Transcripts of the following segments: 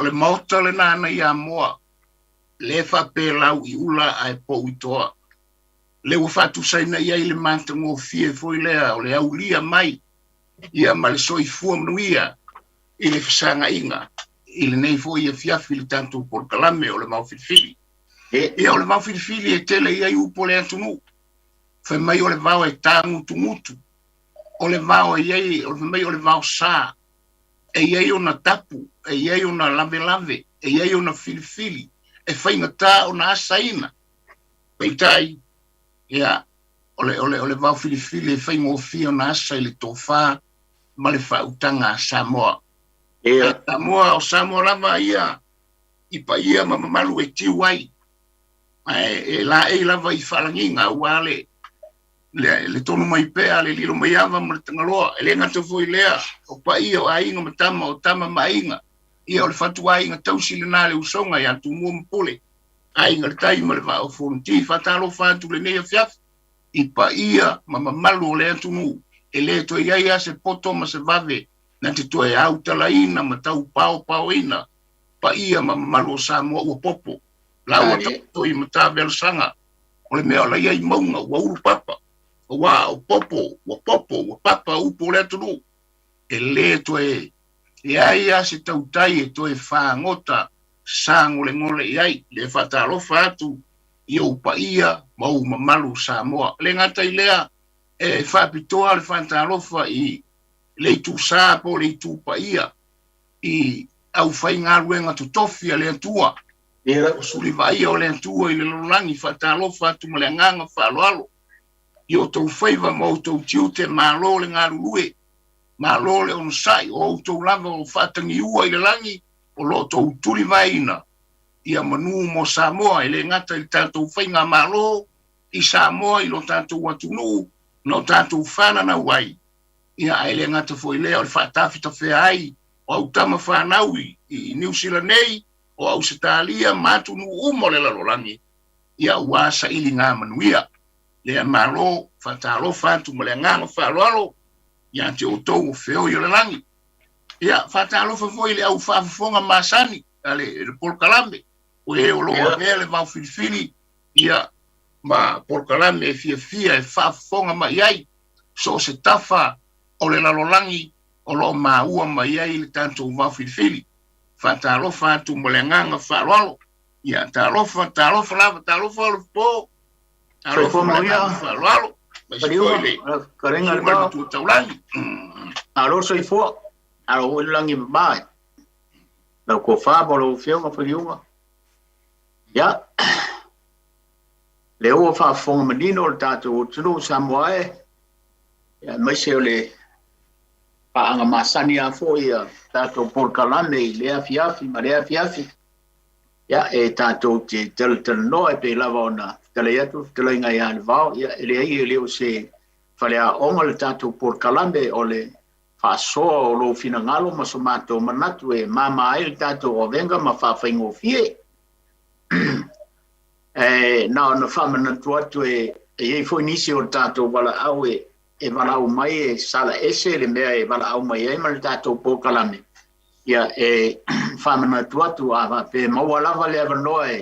O le maota lena na i Amoa, le faapelau i ula ae pou i toa. Le ua faatusaina i ai le matagofie foi lea o le aulia mai ia ma le soifua manuia i le fesagaiga i lenei foi afiafi le tatou polokalame o le Vaofilifili. Ia o le Vaofilifili e tele i ai upu o le atunuu. Fai mai o le vao e tagutugutu, o le vao e i ai, o le fai mai o le vao sa, e i ai ona tapu, e i ai ona lavelave, e i ai ona filifili, e faigata ona asaina. Peitai, ia, o le vao filifili e faigofie ona asa i le tofa ma le faautaga a Samoa. Samoa, o Samoa lava ia i paia ma mamalu e tiu ai, ae e laei lava i faalagiga aua le tonu mai pea le lilo mai ava ma le tagaloa. E le gata foi lea o paia o aiga ma tama, o tama ma aiga, ia o le fatuaiga tausi lena le usoga ia Tumua ma Pule, Aiga le Tai ma le Vaa o Fonoti. Faatalofa atu lenei afiafi i paia ma mamalu o le atunuu, e le toe i ai lava se poto ma se vave na te toe autalaina ma taupaopaoina paia ma mamalu o Samoa ua popo. La ua taoto i matavealasaga o le mea o la i ai mauga ua ulu papa, aua o popo ua popo ua papa upu o le atunuu, e le toe leai lava se tautai e toe fagota sagolegole i ai. Le faatalofa atu i ou paia ma ou mamalu Samoa. E le gata i lea, e faapitoa le faatalofa i le itusa po o le itu paia i aufaigaluega totofi a le Atua, o suli vaaia o le Atua i le lalolagi. Faatalofa atu ma le agaga faaaloalo i outou faiva ma outou tiute. Malo le galulue, malo le onosai, o outou lava o faatagiua i le lagi o lo o outou tulivaeina ia manu mo Samoa, e le gata i le tatou faigamalo i Samoa i lo tatou atunuu na o tatou fananau ai, ia ae le gata foi lea o le faatafetafea ai o au tama fanau i Niu Sila nei, o Ausetalia ma atunuu uma o le lalolagi, ia ua sailiga manuia. Lea malo, faatalofa atu ma le agaga faaaloalo ia te outou o feoi o le lagi. Ia, faatalofa foi i le au faafofoga masani a le polokalame, o e o lo o avea le vaofilifili ia ma polokalame e fiafia e faafofoga mai ai so o se tafa o le lalolagi o lo o maua mai ai le tatou vaofilifili. Faatalofa atu ma le agaga faaaloalo. Ia, talofa, talofa lava, talofa Olopo, talofa ma le agaga faaaloalo. Aemaise foi le susuga i le Matua Taulagi. Malo soifua, alo foi le lagi mama i lau tofa ma lau afioga Faliuga. Ia, lea ua faafofoga manino le tatou atunuu Samoa e, aemaise o le paaga masani lava foi a tatou polokalame i lea afiafi ma lea afiafi. Ia, e tatou te talatalanoa e pei lava ona fetalai atu le fetalaiga ia Levao, ia, e leai e le o se faleaoga le tatou polokalame o le faasoa o lou finagalo ma so matou manatu e mama ai le tatou avega ma faafaigofie. E na ona faamanatu atu e i ai foi nisi o le tatou valaau e valaau mai e sala ese le mea e valaau mai ai ma le tatou polokalame. Ia, e faamanatu atu a faapea e maua lava le avanoa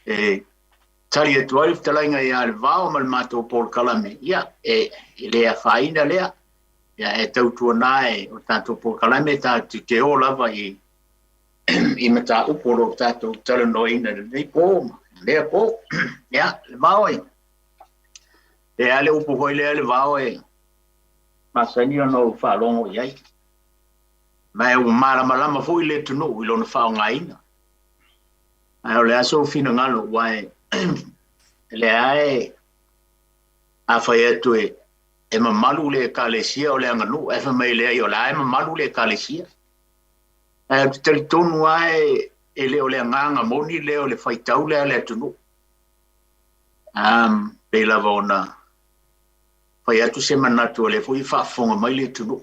e tali atu ai le fetalaiga ia Levao ma le matou polokalame, ia, e le afaina lea. Ia, e tautuana e o le tatou polokalame tatou te o lava i mataupu o lo o tatou talanoaina i lenei po ma lea po. Ia, Levao e, e a le upu foi lea Levao e masani ona ou faalogo i ai. Ma e ua malamalama foi le atunuu i lona faaaogaina. Ae o le a sou finagalo, aua e lea e a fai atu e mamalu le Ekalesia o le aganuu, ae fai mai leai o la e mamalu le Ekalesia. Ae ou te talitonu lava e le o le agaga moni lea o le faitau lea a le atunuu. Pei lava ona fai atu se manatu o lea foi e faafofoga mai le atunuu.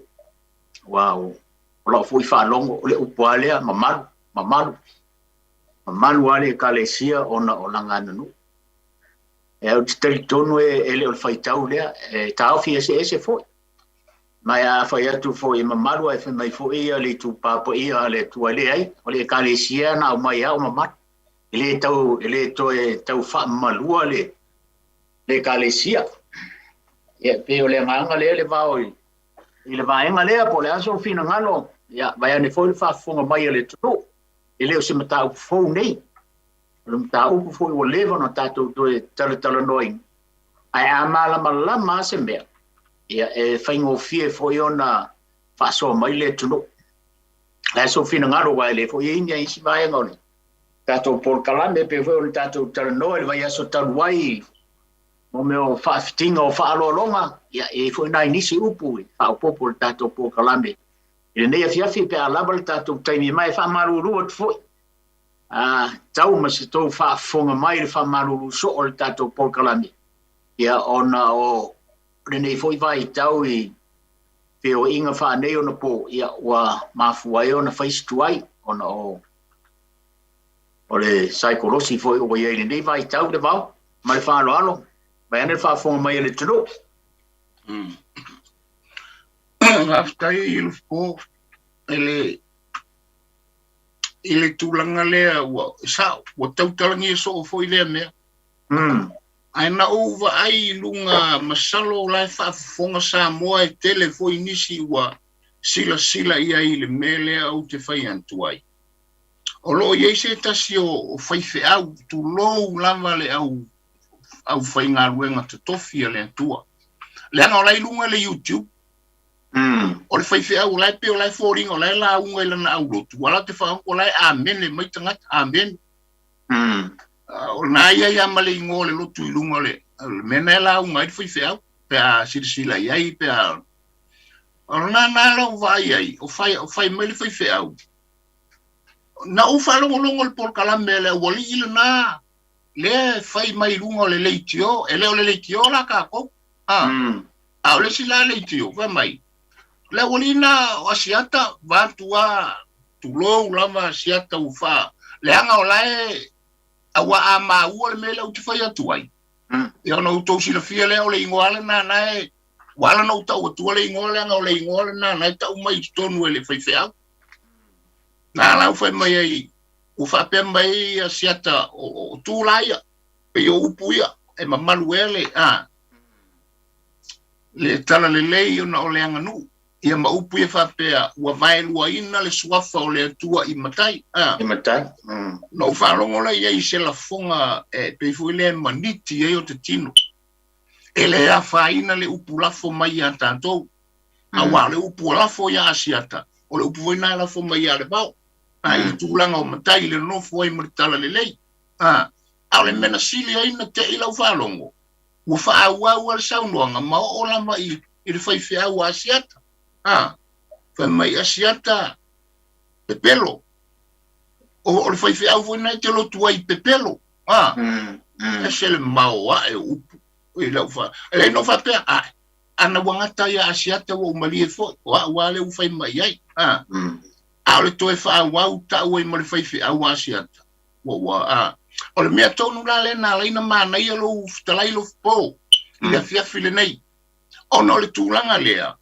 Aua o lau foi faalogo, o le upu lava lea, mamalu, mamalu, mamalu lava le Ekalesia ona o lana aganuu. Ae ou te talitonu e le o le faitau lea, e taofi eseese foi. Ma a fai atu foi e mamalu ae fai mai foi ia le itupa paia a le Atua, e leai, o le Ekalesia na aumai lava o mamalu. E le tau, e le toe tau faamamalua le Ekalesia. Ia, pei o le agaga lea le vao i le vaega lea, po o le a sou finagalo, ia, vaeane foi le faafofoga mai a le atunuu. E le o se mataupu fou nei. O le mataupu foi ua leva ona tatou toe talatalanoaina, ae a malamalama lava se mea, ia, e faigofie foi ona faasoa mai le atunuu. O le a sou finagalo, aua e le foi i ai ni isi vaega o le tatou polokalame, pei foi ona tatou talanoa i le vaiaso talu ai mo mea o faafitiga o faaaloaloga, ia, e i ai foi nai nisi upu e faaopoopo i le tatou polokalame i lenei afiafi pe a lava le tatou taimi. Ma e faamalulu atu foi, a tau ma se tou faafofoga mai i le faamalulu soo o le tatou polokalame, ia, ona o lenei foi vaitau i feoaiga faaneionapo, ia, ua mafua ai ona fai se tuai ona o le saikolosi foi ua i ai i lenei vaitau le vao. Ma le faaaloalo, vaeane le faafofoga mai a le atunuu. Faafetai i Lufipo i le tulaga lea ua sao, ua tautalagia soo foi lea mea. Ae na ou vaai i luga, masalo o la e faafofoga Samoa, e tele foi nisi ua silasila i ai i le mea lea ou te fai atu ai. O lo o i ai se tasi o faifeau, tulou lava le aufaigaluega totofi a le Atua. Leaga o la e i luga le YouTube. O le faifeau o la e pei o la e foliga o la e lauga i lana aulotu, a la te whaangu o la e amene mai tagata, amene. O lena ia ia ma le igoa o le lotu i luga o le mea na e lauga ai le faifeau, pe a silasila i ai, pe a... O lena na lau vaai ai, o fai mai le faifeau. Na ou faalogologo i le polokalame a le aualii lena, lea e fai mai i luga o le leitio, e le o le leitio la tatou. A o le isi la leitio, fai mai, le aualii na o Asiata, vaeatu a, tulou lava Asiata ua faa, leaga o la e, aua a maua le mea lea ou te fai atu ai, ia ona outou silafia lea o le igoa lena na e, ua ala ona ou tau atua le igoa leaga o le igoa lena na e tau mai i totonu e le faifeau. Na ala au fai mai ai, ua faapea mai Asiata o tu la ia, pei o upu ia, e mamalu ea le, a, le talalelei ona o le aganuu. Ia ma upu ia faapea, ua vaeluaina le suafa o le Atua i matai. A. I matai. Na ou faalogo la i ai i se lafoga e pei foi lea e maniti ai o te tino. E le afaina le upu lafo mai iā tatou. Aua o le upu ua lafo iā Asiata, o le upu foi lena e lafo mai iā Levao. A i le tulaga o matai i le nonofo ai ma le talalelei. A, a o le mea na sili ai na te i lau faalogo, ua faaauau lava le saunoaga ma oo lava i le faifeau a Asiata. A, fai mai Asiata pepelo. O le faifeau foi lena e te lotu ai pepelo. A, ese le maoae o upu. I lau fa, e leai no faapea, a, ana ua gata ia Asiata ua ou malie foi, o au lava lea ua fai mai ai. A, a o le toe faaauau tau ai ma le faifeau a Asiata. Ua, ua, a. O le mea tonu la lea na ala ai ona manaia lou fetalai Lofipo i le afiafi lenei, ona o le tulaga lea,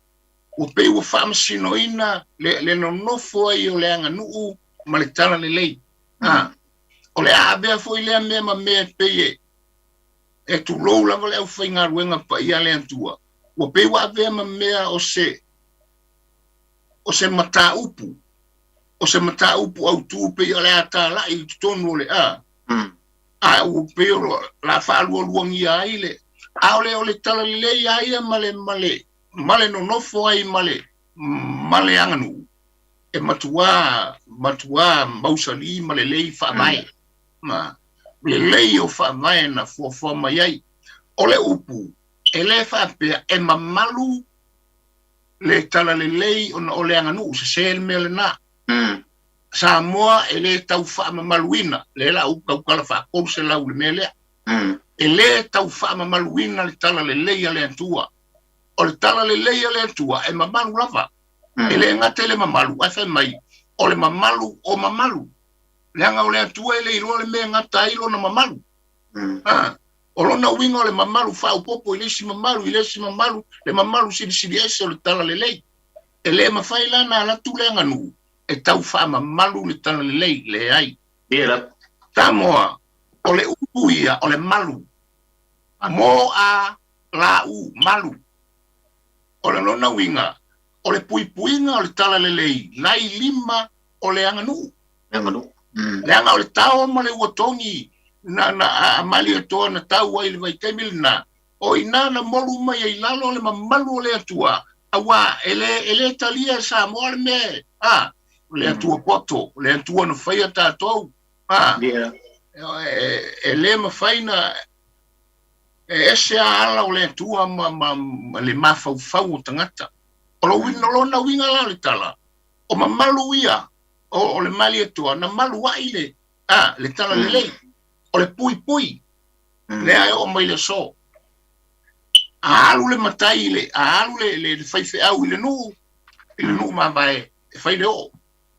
ua pei ua faamasinoina le nonofo ai o le aganuu ma le talalelei. A, o le a avea foi lea mea ma mea e pei e, e tulou lava le aufaigaluega paia a le Atua, ua pei ua avea ma mea o se, o se mataupu, o se mataupu autū pei o le a talai i totonu o le a, a ua pei o le a faalualuagia ai le, a o le, o le talalelei lava ia ma le, ma le, ma le nonofo ai ma le, ma le aganuu, e matuā, matuā mausali ma lelei faavae. Ma lelei o faavae na fuafua mai ai. O le upu, e le faapea e mamalu le talalelei ona o le aganuu, sesē le mea lena. Samoa e le tau faamamaluina, lea la ou tautala faa-300 i le mea lea. E le tau faamamaluina le talalelei a le Atua. O le talalelei a le Atua e mamalu lava. E le gata i le mamalu, ae fai mai, o le mamalu o mamalu. Leaga o le Atua e le iloa le mea e gata ai lona mamalu. O lona uiga o le mamalu faaopoopo i le isi mamalu i le isi mamalu, le mamalu silisili ese o le talalelei. E le mafai la ona alu atu le aganuu e tau faamamalu le talalelei, leai. Samoa, o le upu ia o le malu. Mo a la u, malu. O le lona uiga, o le puipuiga o le talalelei la i lima o le aganuu. Aganuu. Leaga o le tao ma le ua togi na na a Malietoa na tau ai i le vaitaimi lena, o i ina na molu mai ai i lalo le mamalu o le Atua, aua e le e le talia e Samoa le mea a le Atua poto, le Atua na faia tatou, a e le mafai na e ese lava ala o le Atua ma ma ma le mafaufau o tagata. O lona uiga la o le tala, o mamalu ia o le Malietoa na malu ai le a le talalelei, o le puipui lea e oo mai le aso. A alu le matai i le a alu le le faifeau i le nuu i le nuu mavae e fai le oo.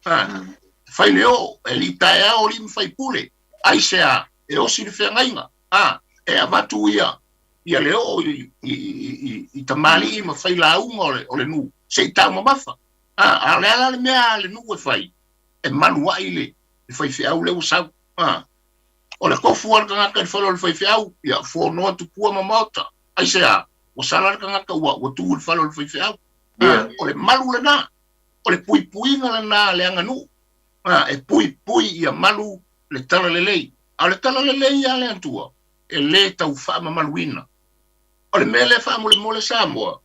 A e fai le oo e alii taeao alii ma faipule. Aisea? E osi le feagaiga. A e avatu ia ia le oo i i i i tamalii ma failauga o le o le nuu se i taumamafa. A, a o le a la le mea a le nuu e fai? E malu ai le, le faifeau lea ua sau. A, o le tofu a le tagata i le fale o le faifeau, ia fonoa tupua ma maota. Aisea? Ua sala le tagata ua, ua tu i le fale o le faifeau. A, o le malu lena, o le puipuiga lena a le aganuu. A, e puipui ia malu le talalelei. A o le talalelei a le Atua, e lē tau faamamaluina. O le mea lea faamolemole Samoa,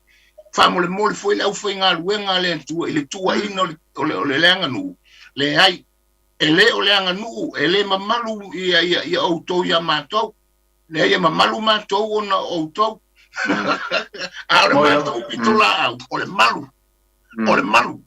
faamolemole foi le aufaigaluega a le Atua i le tuuaiina o le, o le, o le aganuu. Leai, e le o le aganuu, e le mamalu ia, ia, ia outou ia matou. Leai, e mamalu matou ona o outou. A o le matou pitolaau, o le malu, o le malu.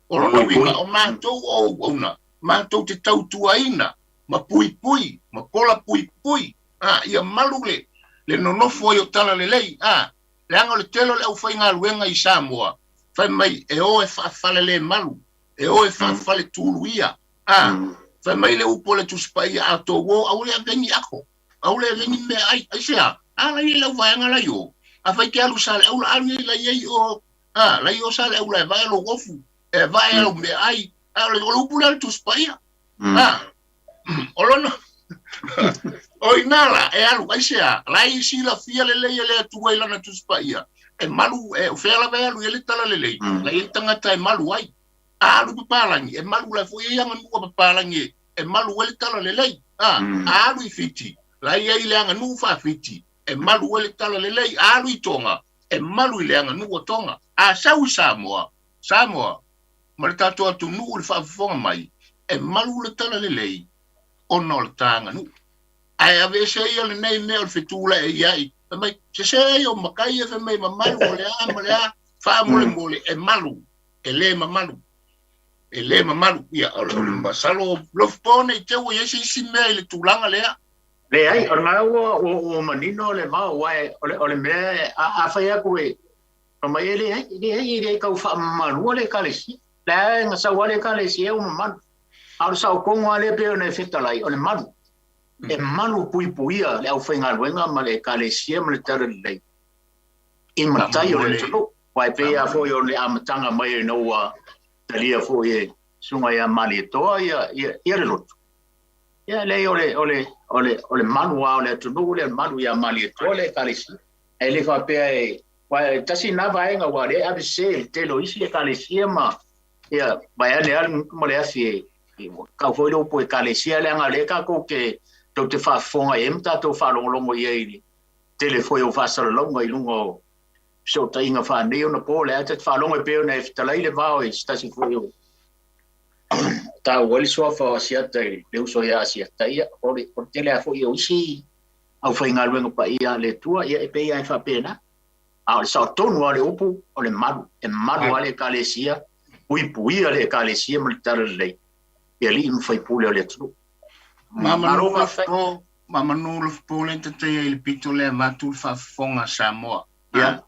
O lona uiga, o matou o auauna, matou te tautuaina ma puipui, ma pola puipui, a, ia malu le, le nonofo ai o Talalelei, a, leaga o le tele o le aufaigaluega i Samoa, fai mai e o e faafalelemalu, e o e faafaletuluia, a, fai mai le upu a le Tusi Paia, a outou o, aua le ave ni ato, aua le ave ni meaai, aisea? A la i ai lau vaega la i o, afai e te alu i Saleaula, alu i ai la i ai o, a, la i o Saleaula e vae lou ofu, e vae au meaai, a o le, o le upu lea a le Tusi Paia. A, o lona o ina la e alu aisea la e silafia lelei e le Atua i lana Tusi Paia e malu e o fea lava e alu i ai le talalelei la e i ai le tagata e malu ai. A alu i papalagi e malu la foi e i ai aganuu a papalagi e malu ai le talalelei. A a alu i Fiti la e i ai le aganuu faa-Fiti e malu ai le talalelei. A alu i Toga e malu i le aganuu a Toga. A sau i Samoa, Samoa ma le tatou atunuu i le faafofoga mai, e malu le talalelei ona o le ta aganuu. Ae aveese ia lenei mea o le fetulaeiai, fai mai, sese ai o matai ia fai mai mamalu o le a ma le a, faamolemole e malu, e le mamalu. E le mamalu. Ia, o le masalo, Lofipo ne i te ua i ai se isi mea i le tulaga lea. Leai, o lena ua manino le vao, aua o le mea, a fai atu e, Fai mai, E leai, e leai, e le tau faamamalua le Ekalesia. La e na sau lava le Ekalesia ua mamalu. A o le saotogo lava lea pei ona e fetalai, o le malu. E malu puipuia le aufaigaluega ma le Ekalesia ma le Talalelei i matai o le atunuu. Aua e pei lava foi o le amataga mai ina ua talia foi e Susuga ia Malietoa ia, ia, ia le lotu. Ia, leai, o le, o le, o le, o le malu lava o le atunuu lea, o le malu ia Malietoa le Ekalesia. Ae le faapea e Aua e tasi lena vaega aua o lea e ave sese e le tele o isi ekalesia ma ia vaeane lava le gutu ma le afi e tau foi le upu ekalesia leaga o lea tatou te tou te faafofoga i ai ma tatou faalogologo i ai i le tele foi o faasalalauga i luga o fesootaiga faaneionapo lea ta te faalogo e pei ona e fetalai le vao i se tasi foi o taua ai le suafa o Asiata i le uso ia Asiata ia o le tele lava foi o isi aufaigaluega paia a le Atua, ia e pei lava e faapena. A o le sao tonu lava o le upu, o le malu. E malu lava le Ekalesia, puipuia le Ekalesia ma le talalelei i alii ma faipule o le atunuu. Malo faafetai. Mamanu Lofipo lea tatai ai i le pito lea avatu le faafofoga a Samoa. Ia.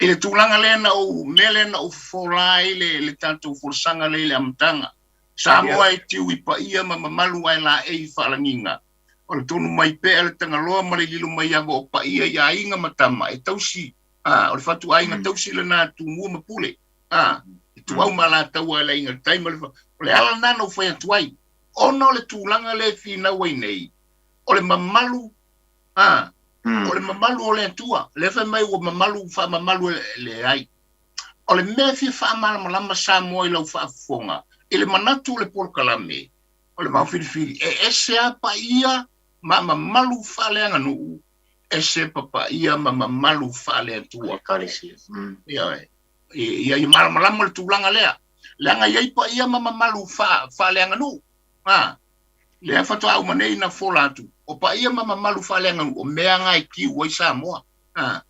I le tulaga lea na ou mea lea na ou fofola ai le le tatou folasaga lea i le amataga. Samoa e tiu i paia ma mamalu ae laei i faalagiga. O le tonu mai pea le Tagaloa ma le lilo mai ava o paia i aiga ma tama e tausi, a, o le fatuaiga tausi lena a Tumua ma Pule, a, e tuau ma Alataua e le aiga i le tai ma le fa... O le ala lena na ou fai atu ai, ona o le tulaga lea e finau ai nei, o le mamalu, a, o le mamalu o le Atua, lea fai mai ua mamalu faamamalu e leai. O le mea e fia faamalamalama Samoa i lau faafofoga, i le manatu o le polokalame, o le Vao Filifili, e ese a paia ma mamalu faaleaganuu, ese pa paia ma mamalu faale-Atua. Ekalesia. Ia, ia, ia malamalama le tulaga lea. Leaga e i ai paia ma mamalu faaleaganuu. A, lea faatoa uma nei na fola atu, o paia ma mamalu faaleaganuu, o mea na e tiu ai Samoa. A,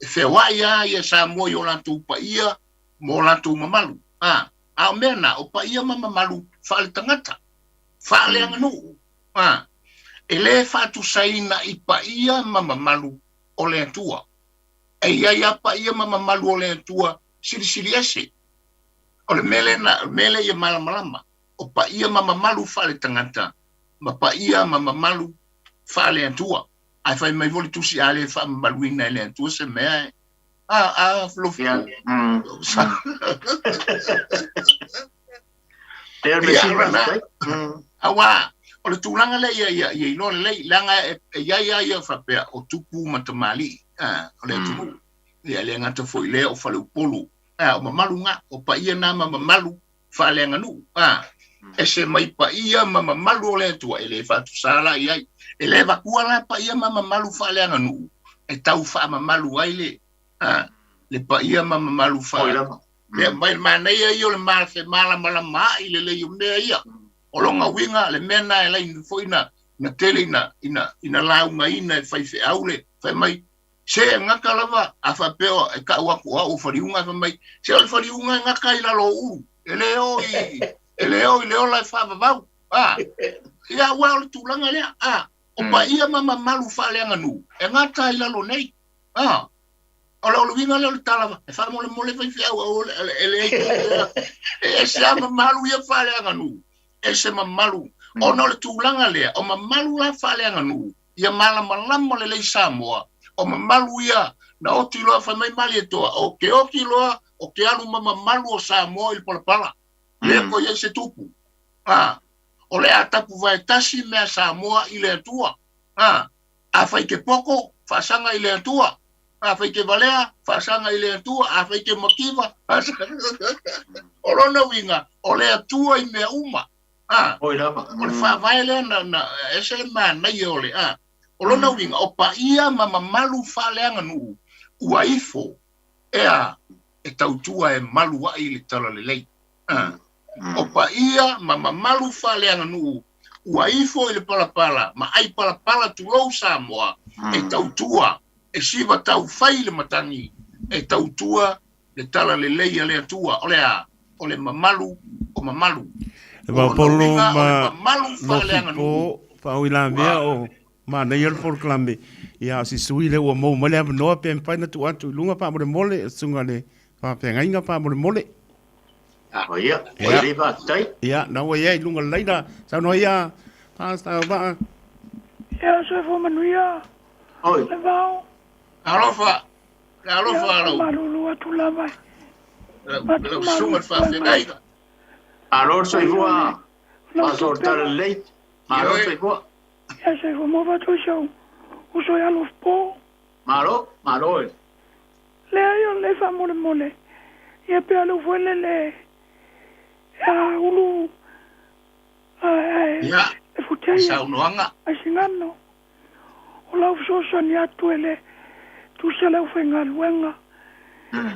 e feoai lava ia Samoa i o latou paia ma o latou mamalu. A, a o mea na, o paia ma mamalu faaletagata, faaleaganuu. A, e le faatusaina i paia ma mamalu o le Atua. E i ai a paia ma mamalu o le Atua silisili ese. O le mea lea na, o le mea lea ia malamalama, o paia ma mamalu faaletagata ma paia ma mamalu faale-Atua. Ae fai mai foi le Tusi, a le faamamaluina e le Atua se mea e, a, a, lofi. Ia, Lea le Ia, sili lena. faafetai. Aua, o le tulaga lea ia, ia, ia iloa lelei, leaga e, e i ai lava ia faapea o tupu ma tamalii, a, o le atunuu. Ia, e le gata foi i lea o faleupolu, a, o mamalu na, o paia na ma mamalu faaleaganuu, a, ese mai paia ma mamalu o le Atua, e le faatusa la i ai. E le avatua la paia ma mamalu faaleaganuu e tau faamamalu ai le, a, le paia ma mamalu Oi faa lava. Mea mai le manaia ia o le ma femalamalama ai lelei o mea ia. O lona uiga, le mea na e laini foi na, na tele ina, ina, ina laugaina e faifeau le fai mai, se e gata lava, a faapea e tau atu o au o Faliuga, e fai mai, se o le Faliuga e gata i lalo o ulu, e le o i, e le o i le ola e faavavau. A, ia, aua o le tulaga lea, a, o paia ma mamalu faaleaganuu, e gata i lalo nei. A, o le uiga lea o le tala, e faamolemole faifeau, aua le, e leai e ese lava mamalu ia faaleaganuu, ese mamalu, ona o le tulaga lea, o mamalu la faaleaganuu, ia malamalama lelei Samoa, o mamalu ia, na oti loa fai mai Malietoa, o ke oti loa, o ke alu ma mamalu o Samoa i le palapala, lea ko i ai se tupu. A, o le a tapu vae tasi mea Samoa i le Atua. A, afai ke poko, faasaga i le Atua. Afai ke valea, faasaga i le Atua. Afai ke mativa, faasaga. O lona uiga, o le Atua i mea uma. A, Oi lava. o le faavae lea na, na ese le manaia o le, a, o lona uiga, o paia ma mamalu faaleaganuu ua ifo ea e tautua e malu ai le talalelei. A, o paia ma mamalu faaleaganuu ua ifo i le palapala ma ai palapala tulou Samoa e tautua e siva taufai le matagi e tautua le talalelei a le Atua. O le a? O le mamalu o mamalu. E O lona Vaupolo uiga, o le ma mamalu faaleaganuu Lofipo faauilavea ua o manaia le polokalame. Ia, o si sui lea ua maua mai le avanoa pe mafai ona tuu atu i luga faamolemole, susuga le faafeagaiga faamolemole. O ia, o Ia, le faafetai. ia, na ua i ai i luga o le laina. Saunoa ia, Pastor Vaa. Ia, soifua manuia Oi, le vao. Alofa, le Ia, alofa lau, faamalulu atu lava e lau, atu lau malu susuga le atu ai ma le faafeagaiga. malo le paia o le soifua, lau faasoa le tupega. talalelei. Malo le Ioe, soifua. Ia, soifua mo fatu i sau uso i alofa. Malo, malo e. Leai o le faamolemole. Ia pe alu foi le le a ulu a ia, e le futia saunoaga. ai singano. O lau fesoasoani atu e le tusa le aufaigaluega.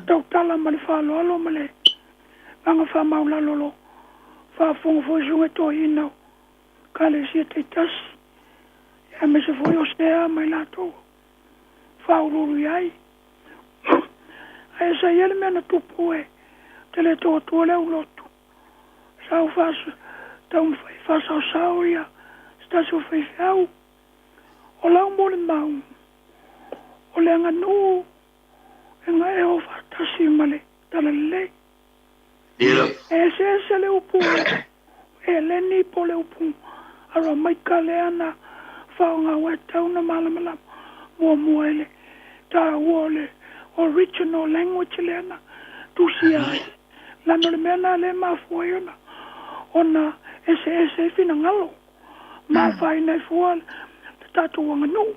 Tautala ma le faaaloalo ma le agaga faamaulalo o lo o faafofoga foi susuga i toeaiina o Ekalesia taitasi, aemaise foi o sea ma i latou faauluulu i ai. Ae sa i ai le mea na tupu e te le tau atua le aulotu. Sa ou taumafai e faasaosao ia se tasi o faifeau. O lau molimau, o le aganuu e gae o faatasi ma le talalelei. Ia, E eseese le upu Eleni po o le upu Aramaika lea na faaaoga aua e tatau ona malamalama muamua i le taua o le original language lea na tusia ai. Leaga o le mea lena lea e mafua ai ona ona eseese ai finagalo ma afaina ai fua le tatou aganuu.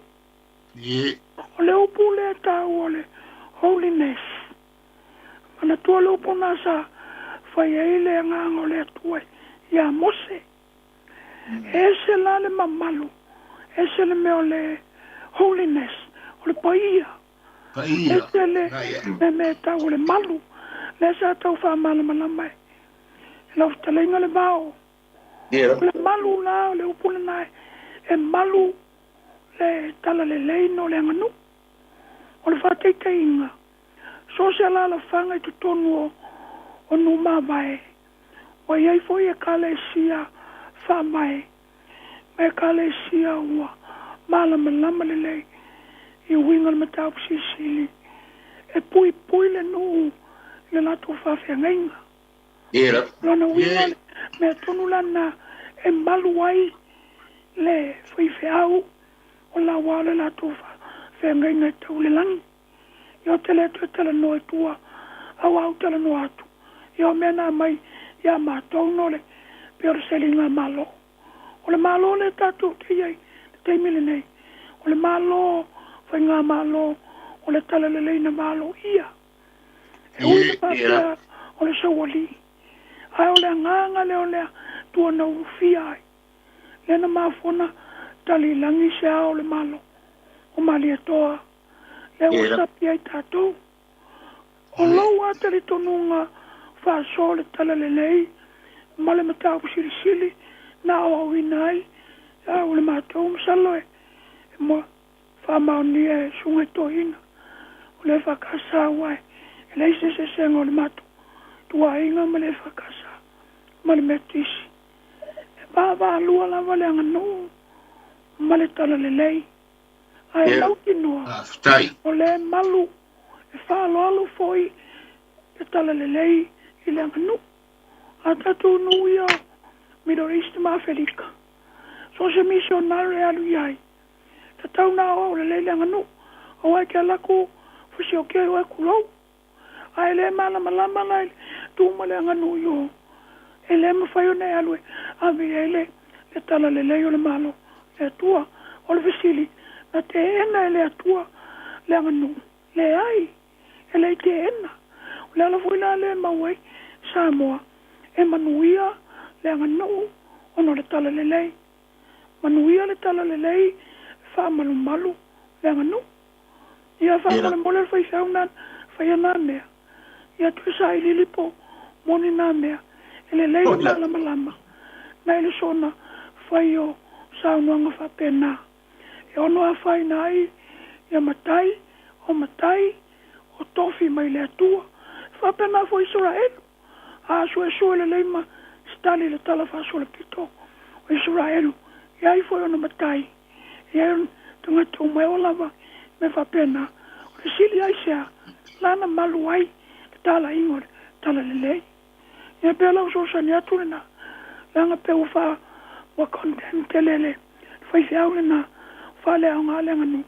O le upu lea e taua o le holiness. Manatua le upu lena sa fai ai le agaga o le Atua ia Mose. E ese la le mamalu, ese le mea o le holiness, o le paia. Ese le mea e tau o le malu. Lea sa tau faamalamalama e lau fetalaiga le vao. O le malu la, o le upu lena e malu le talalelei no le aganuu. O le faataitaiga, so o se alaalafaga i totonu o nuu mavae, ua i ai foi Ekalesia faavae ma Ekalesia ua malamalama lelei i uiga o le mataupu silisili e puipui le nuu i le latou faafeagaiga. O lona uiga o le mea tonu la lena e malu ai le faifeau o laua o le latou faafeagaiga e tau i le lagi. Ia ou te le toe talanoa i tua, a ua ou talanoa atu, ia o mea na aumai ia matou no le pei o le seliga Malo. O le Malo lea tatou te i ai i le taimi lenei, o le Malo Faigamalo o le Talalelei na valoia. E ui ina faapea o le saualii, ae o le agaga lea o le Atua na ulufia ai. Lea na mafua ona tali i lagi se ao o le Malo o Malietoa. Lea ua sapi ai tatou. O lou a talitonuga faasoa o le talalelei ma le mataupu silisili na aoaoina ai au le matou masalo e faamaonia e Susuga i Toeaina o le EFKS aua e leai se eseesega o le matou ituaiga ma le EFKS ma le Metotisi. E vaavaalua lava le aganuu ma le talalelei. Ae mautinoa, o lea e malu, e faaaloalo foi le talalelei i le aganuu. A tatou nuu ia o Middle East ma Afelika, so o se misionare e alu i ai, tatau ona aoao lelei le aganuu, aua e te alu atu fasioki ai oe, tulou. A e le malamalama la i le tu ma le aganuu i o, e le mafai ona e alu e ave i ai le talalelei o le Malo o le Atua. O le fesili, na teena e le Atua le aganuu? Leai, e le i teena. O le ala foi la lea e mau ai Samoa e manuia le aganuu ona o le talalelei. Manuia le talalelei e faamalumalu le aganuu. Ia faamolemole le faifeau na faia na mea. Ia toe sailiili po moni na mea. E lelei le malamalama na i le soona fai o saunoaga faapena. E ono afaina ai ia matai o matai o tofi mai le Atua. E faapena foi Isaraelu. A suesue lelei ma sitali i le tala faasolepito o Isaraelu, e ai foi ona matai. E ai ona tagata uma e ola lava i mea faapena. O le sili aisea la na malu ai le talaiga o le talalelei? Ia pei o lau fesoasoani atu lena, leaga pei ua faa ua condemn tele le faifeau lena, faaleaoga le aganuu.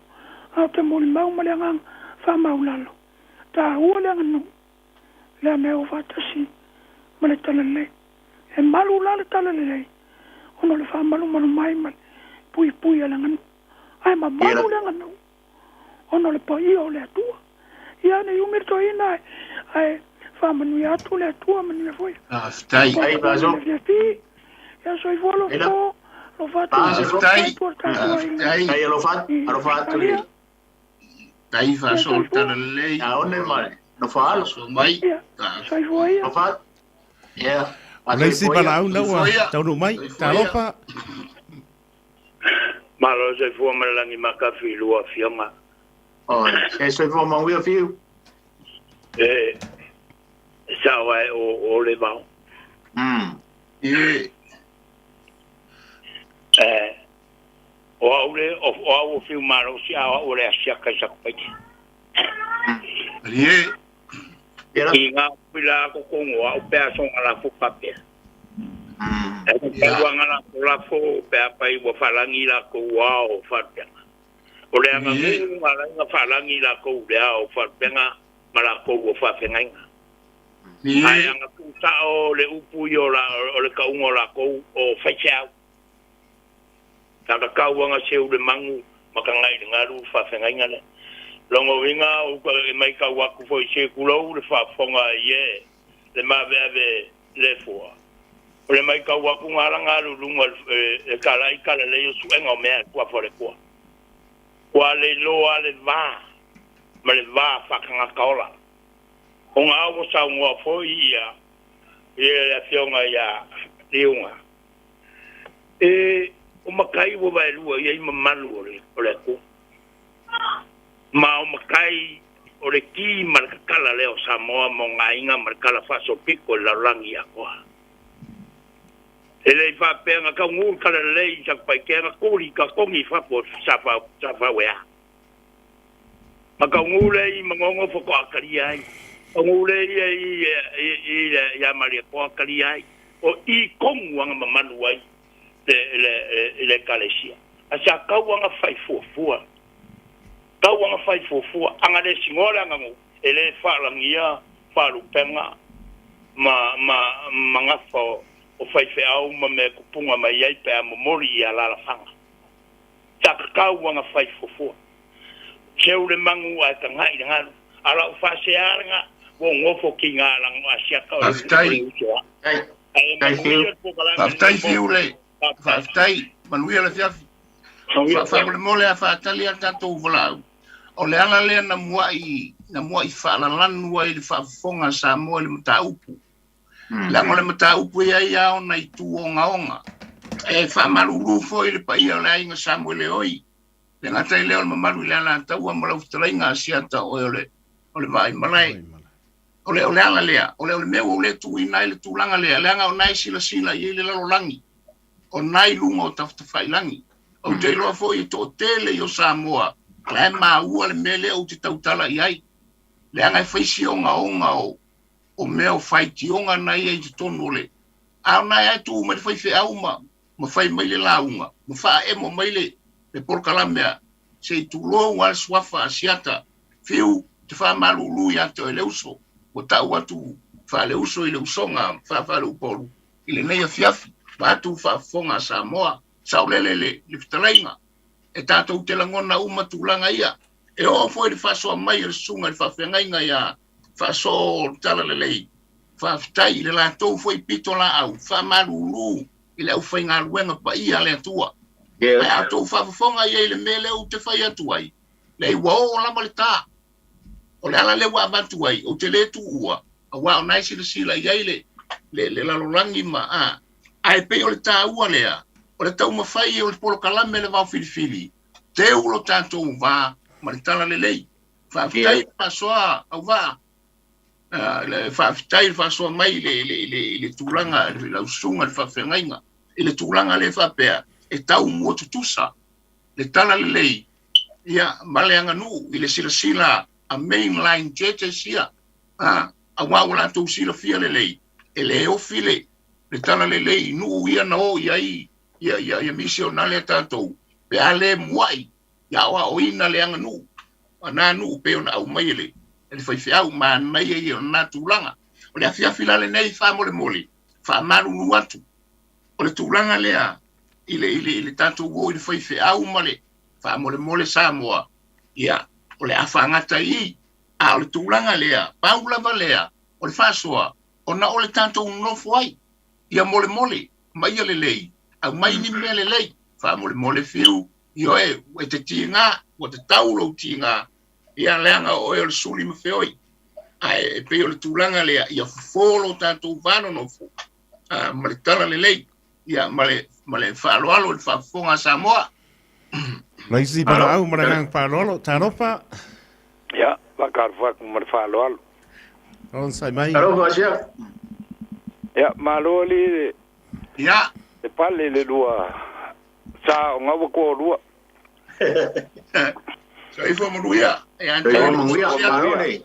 Ae ou te molimau ma le agaga faamaulalo, taua le aganuu. Lea mea ua faatasi ma le talalelei. E malu la le talalelei ona o le faamalumalu mai ma le puipui a le aganuu. Ae mamalu le aganuu ona o le paia o le Atua. Ia ne i umi le toeaina ae faamanuia atu le Atua, manuia foi Faafetai. le fiafi. Ia soifua alofa, alofa atu atu o le tatou aiga i Ausetalia. Tai faasoa talalelei. Aone mai. Nofo alo. Faasoa mai. Soifua ia. Nofo alo. Yeah. O le isi valaau na ua taunuu mai. Talofa. Malo soifua ma le lagi makafi i lua afioga. Oi, se soifua manuia fiu. E sao ai o le vao. E. Eh, O au le, o, o au o Fiu Malosi, a o au o le asiaka i Satupaitea. Malie. I ngā pila ko kongo au pe a songa la fu papea. Tauaga lafolafo pe afai ua faalagi lakou ao o faalupega. O le aganuu na ala ai ona faalagi lakou i le ao o faalupega ma lakou ua faafegaiga. Ae aga tuusao le upu ia o le tauga o lakou o faifeau. Na ka tauaga seu le magu ma ka gai i le galu le faafegaiga lea. Lona uiga e maitau atu foi se tulou le faafofoga ai e le maaveave le fua. O le maitau atu na ala na alu i luga e tala i tala lelei o suega o mea e suafa o le Atua. Ua le iloa le va ma le va faatagata ola. O na ua saunoa foi ia le afioga ia Liuga. E o matai ua vaelua i ai mamalu o le o le Atua. Ma o matai o le ki ma le tatala lea o Samoa ma ona aiga ma le tala faasolopito i le lalolagi atoa. E le i faapea na taunuu le talalelei i Satupaitea na tuli ka togi i fafo e Safauea. Ma taunuu lea i Manono faatoa talia ai. Taunuu lea ia i ia Malietoa talia ai. O i tonu ana mamalu ai i le Ekalesia. Ae sa tau ana fai fuafua. Tau ana fai fuafua. Ana le sinoa le aganuu, e le faalagia faalupega ma ma gafa o faifeau ma mea tupuga mai ai pe a momoli i alalafaga. Sa tatau ana fai fuafua. Seu le magu ae tagai i le galu. A lau faasea lena, ua ou nofo kiga lago asiata o le uso a. Ae manuia le polokalame Faafetai Fiule. Faafetai. Manuia le afiafi. Faamolemole a faatali a tatou valaau. O le ala lea na muai na muai faalalanu ai le faafofoga a Samoa i le mataupu. Leaga o le mataupu e i ai lava ona itu ogaoga. E faamalulu foi i le paia o le aiga Samoeleoi. E le gata i lea o le mamalu i le Alataua ma lau fetalaiga Asiata o oe o le o le Vaaimalae. O le o le ala lea, o le o le mea ua ou le tuuina ai le tulaga lea, leaga o na e silasila i ai le lalolagi, o na i luga o tafatafailagi. Ou te iloa foi e toatele i o Samoa la e maua le mea lea ou te tautala i ai, leaga e fai si ogaoga o o mea o faitioga na ia i totonu o le a o na e tuu mai le faifeau ma ma fai mai le lauga ma faaemo mai le le polokalame a se i tulou a le suafa Asiata Fiu te faamalulu ia te oe le uso ua tau atu faaleuso i le usoga faa-faleupolu i lenei afiafi vaeatu faafofoga a Samoa saolele le le fetalaiga e tatou te lagona uma tulaga ia e oo foi le faasoa mai a le susuga i le faafeagaiga ia Faasoo Talalelei, faafetai i le latou foi pitolaau faamalulu i le aufaigaluega paia a le Atua. Ae a outou faafofoga i ai i le mea lea ou te fai atu ai, leai ua oo lava le ta. O le ala lea ua avatu ai, ou te le tuua, aua o na e silasila i ai le, le, le lalolagi ma, a, ae pei o le taua lea, o le taumafai o le polokalame le vaofilifili, teu lo tatou va ma le talalelei. Faafetai le faasoa auvaa, faafetai le faasoa mai i le, le, le, le tulaga i lau susuga i le faafeagaiga, i le tulaga lea faapea e tau mua tutusa le talalelei ia ma le aganuu i le silasila a mainline churches ia, aua ua latou silafia lelei e le ofi le, le talalelei i nuu ia na o i ai ia, ia, ia misionale a tatou pe a le muai ia aoaoina le aganuu a na nuu pei ona aumai e le e le faifeau manaia ia o lena tulaga. O le afiafi la lenei faamolemole, faamalulu atu o le tulaga lea i le, i le, i le tatou o i le faifeau ma le faamolemole Samoa, ia, o le a faagata i i. A o le tulaga lea, pau lava lea o le faasoa, ona o le tatou nonofo ai, ia molemole ma ia lelei, aumai ni mea lelei, faamolemole Fiu, Ioe, e te tiga, ua tatau lou tiga, ia leaga o oe o le suli ma feoi. Ae e pei o le tulaga lea, ia fofo lo tatou va nonofo, ma le tala lelei, ia, ma le, ma le faaaloalo i le faafofoga a Samoa. Laisi Valaau ma le agaga faaaloalo, talofa. Ia, faatalofa atu ma le faaaloalo. Onosai mai. Talofa Asia. Ia, malo alii le, Ia. le pale le lua Sa o gaua toalua. Soifua manuia. Soifua manuia. Malo le.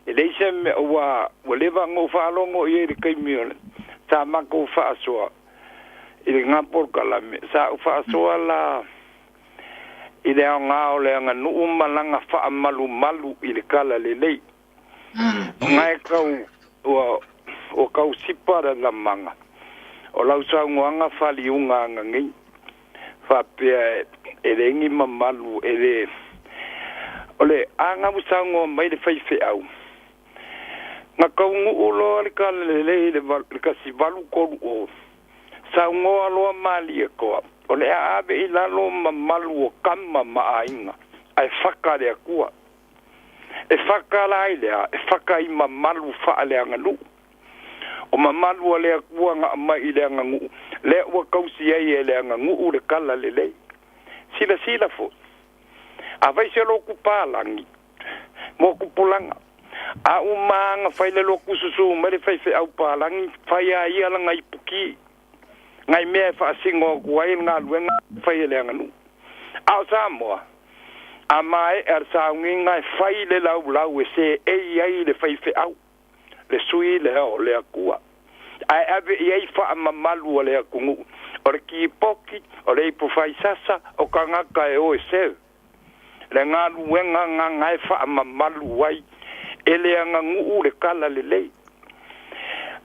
E leai se mea ua ua leva ona ou faalogo i ai i le taimi o le sa matou faasoa. I lena polokalame sa ou faasoa la i le aogā o le aganuu ma laga faamalumalu i le kala lelei. Ogae kau ua ua kau sipa le lamaga o lau saunoaga faliuga agagei faapea e leai ni mamalu e le o le aga ua saunoa mai le faifeau na taunuu loa le kala lelei i le 1830 saunoa loa Malietoa o le a ave i lalo mamalu o tama ma aiga ae faka le Atua. E faka la i lea, e faka i mamalu faaleaganuu. O mamalu a le Atua na aumai i le aganuu, lea ua tausi ai e le aganuu le kala lelei. Silasila foi, afai se lotu palagi mo tupulaga, a uma lava ona fai le lotu susu mai le faifeau palagi, fai lava ia lana ipuki, nai mea e faasino atu ai le galuega e fai e le aganuu. A o Samoa, a maea le sauniga e fai le laulau e seei ai le faifeau, le sui lea o le Atua, ae ave i ai faamamalu a le atunuu, o le kipoti, o le ipufaisasa, o tagata e o e serve. Le galuega gagae faamamalu ai e le aganuu le tala lelei.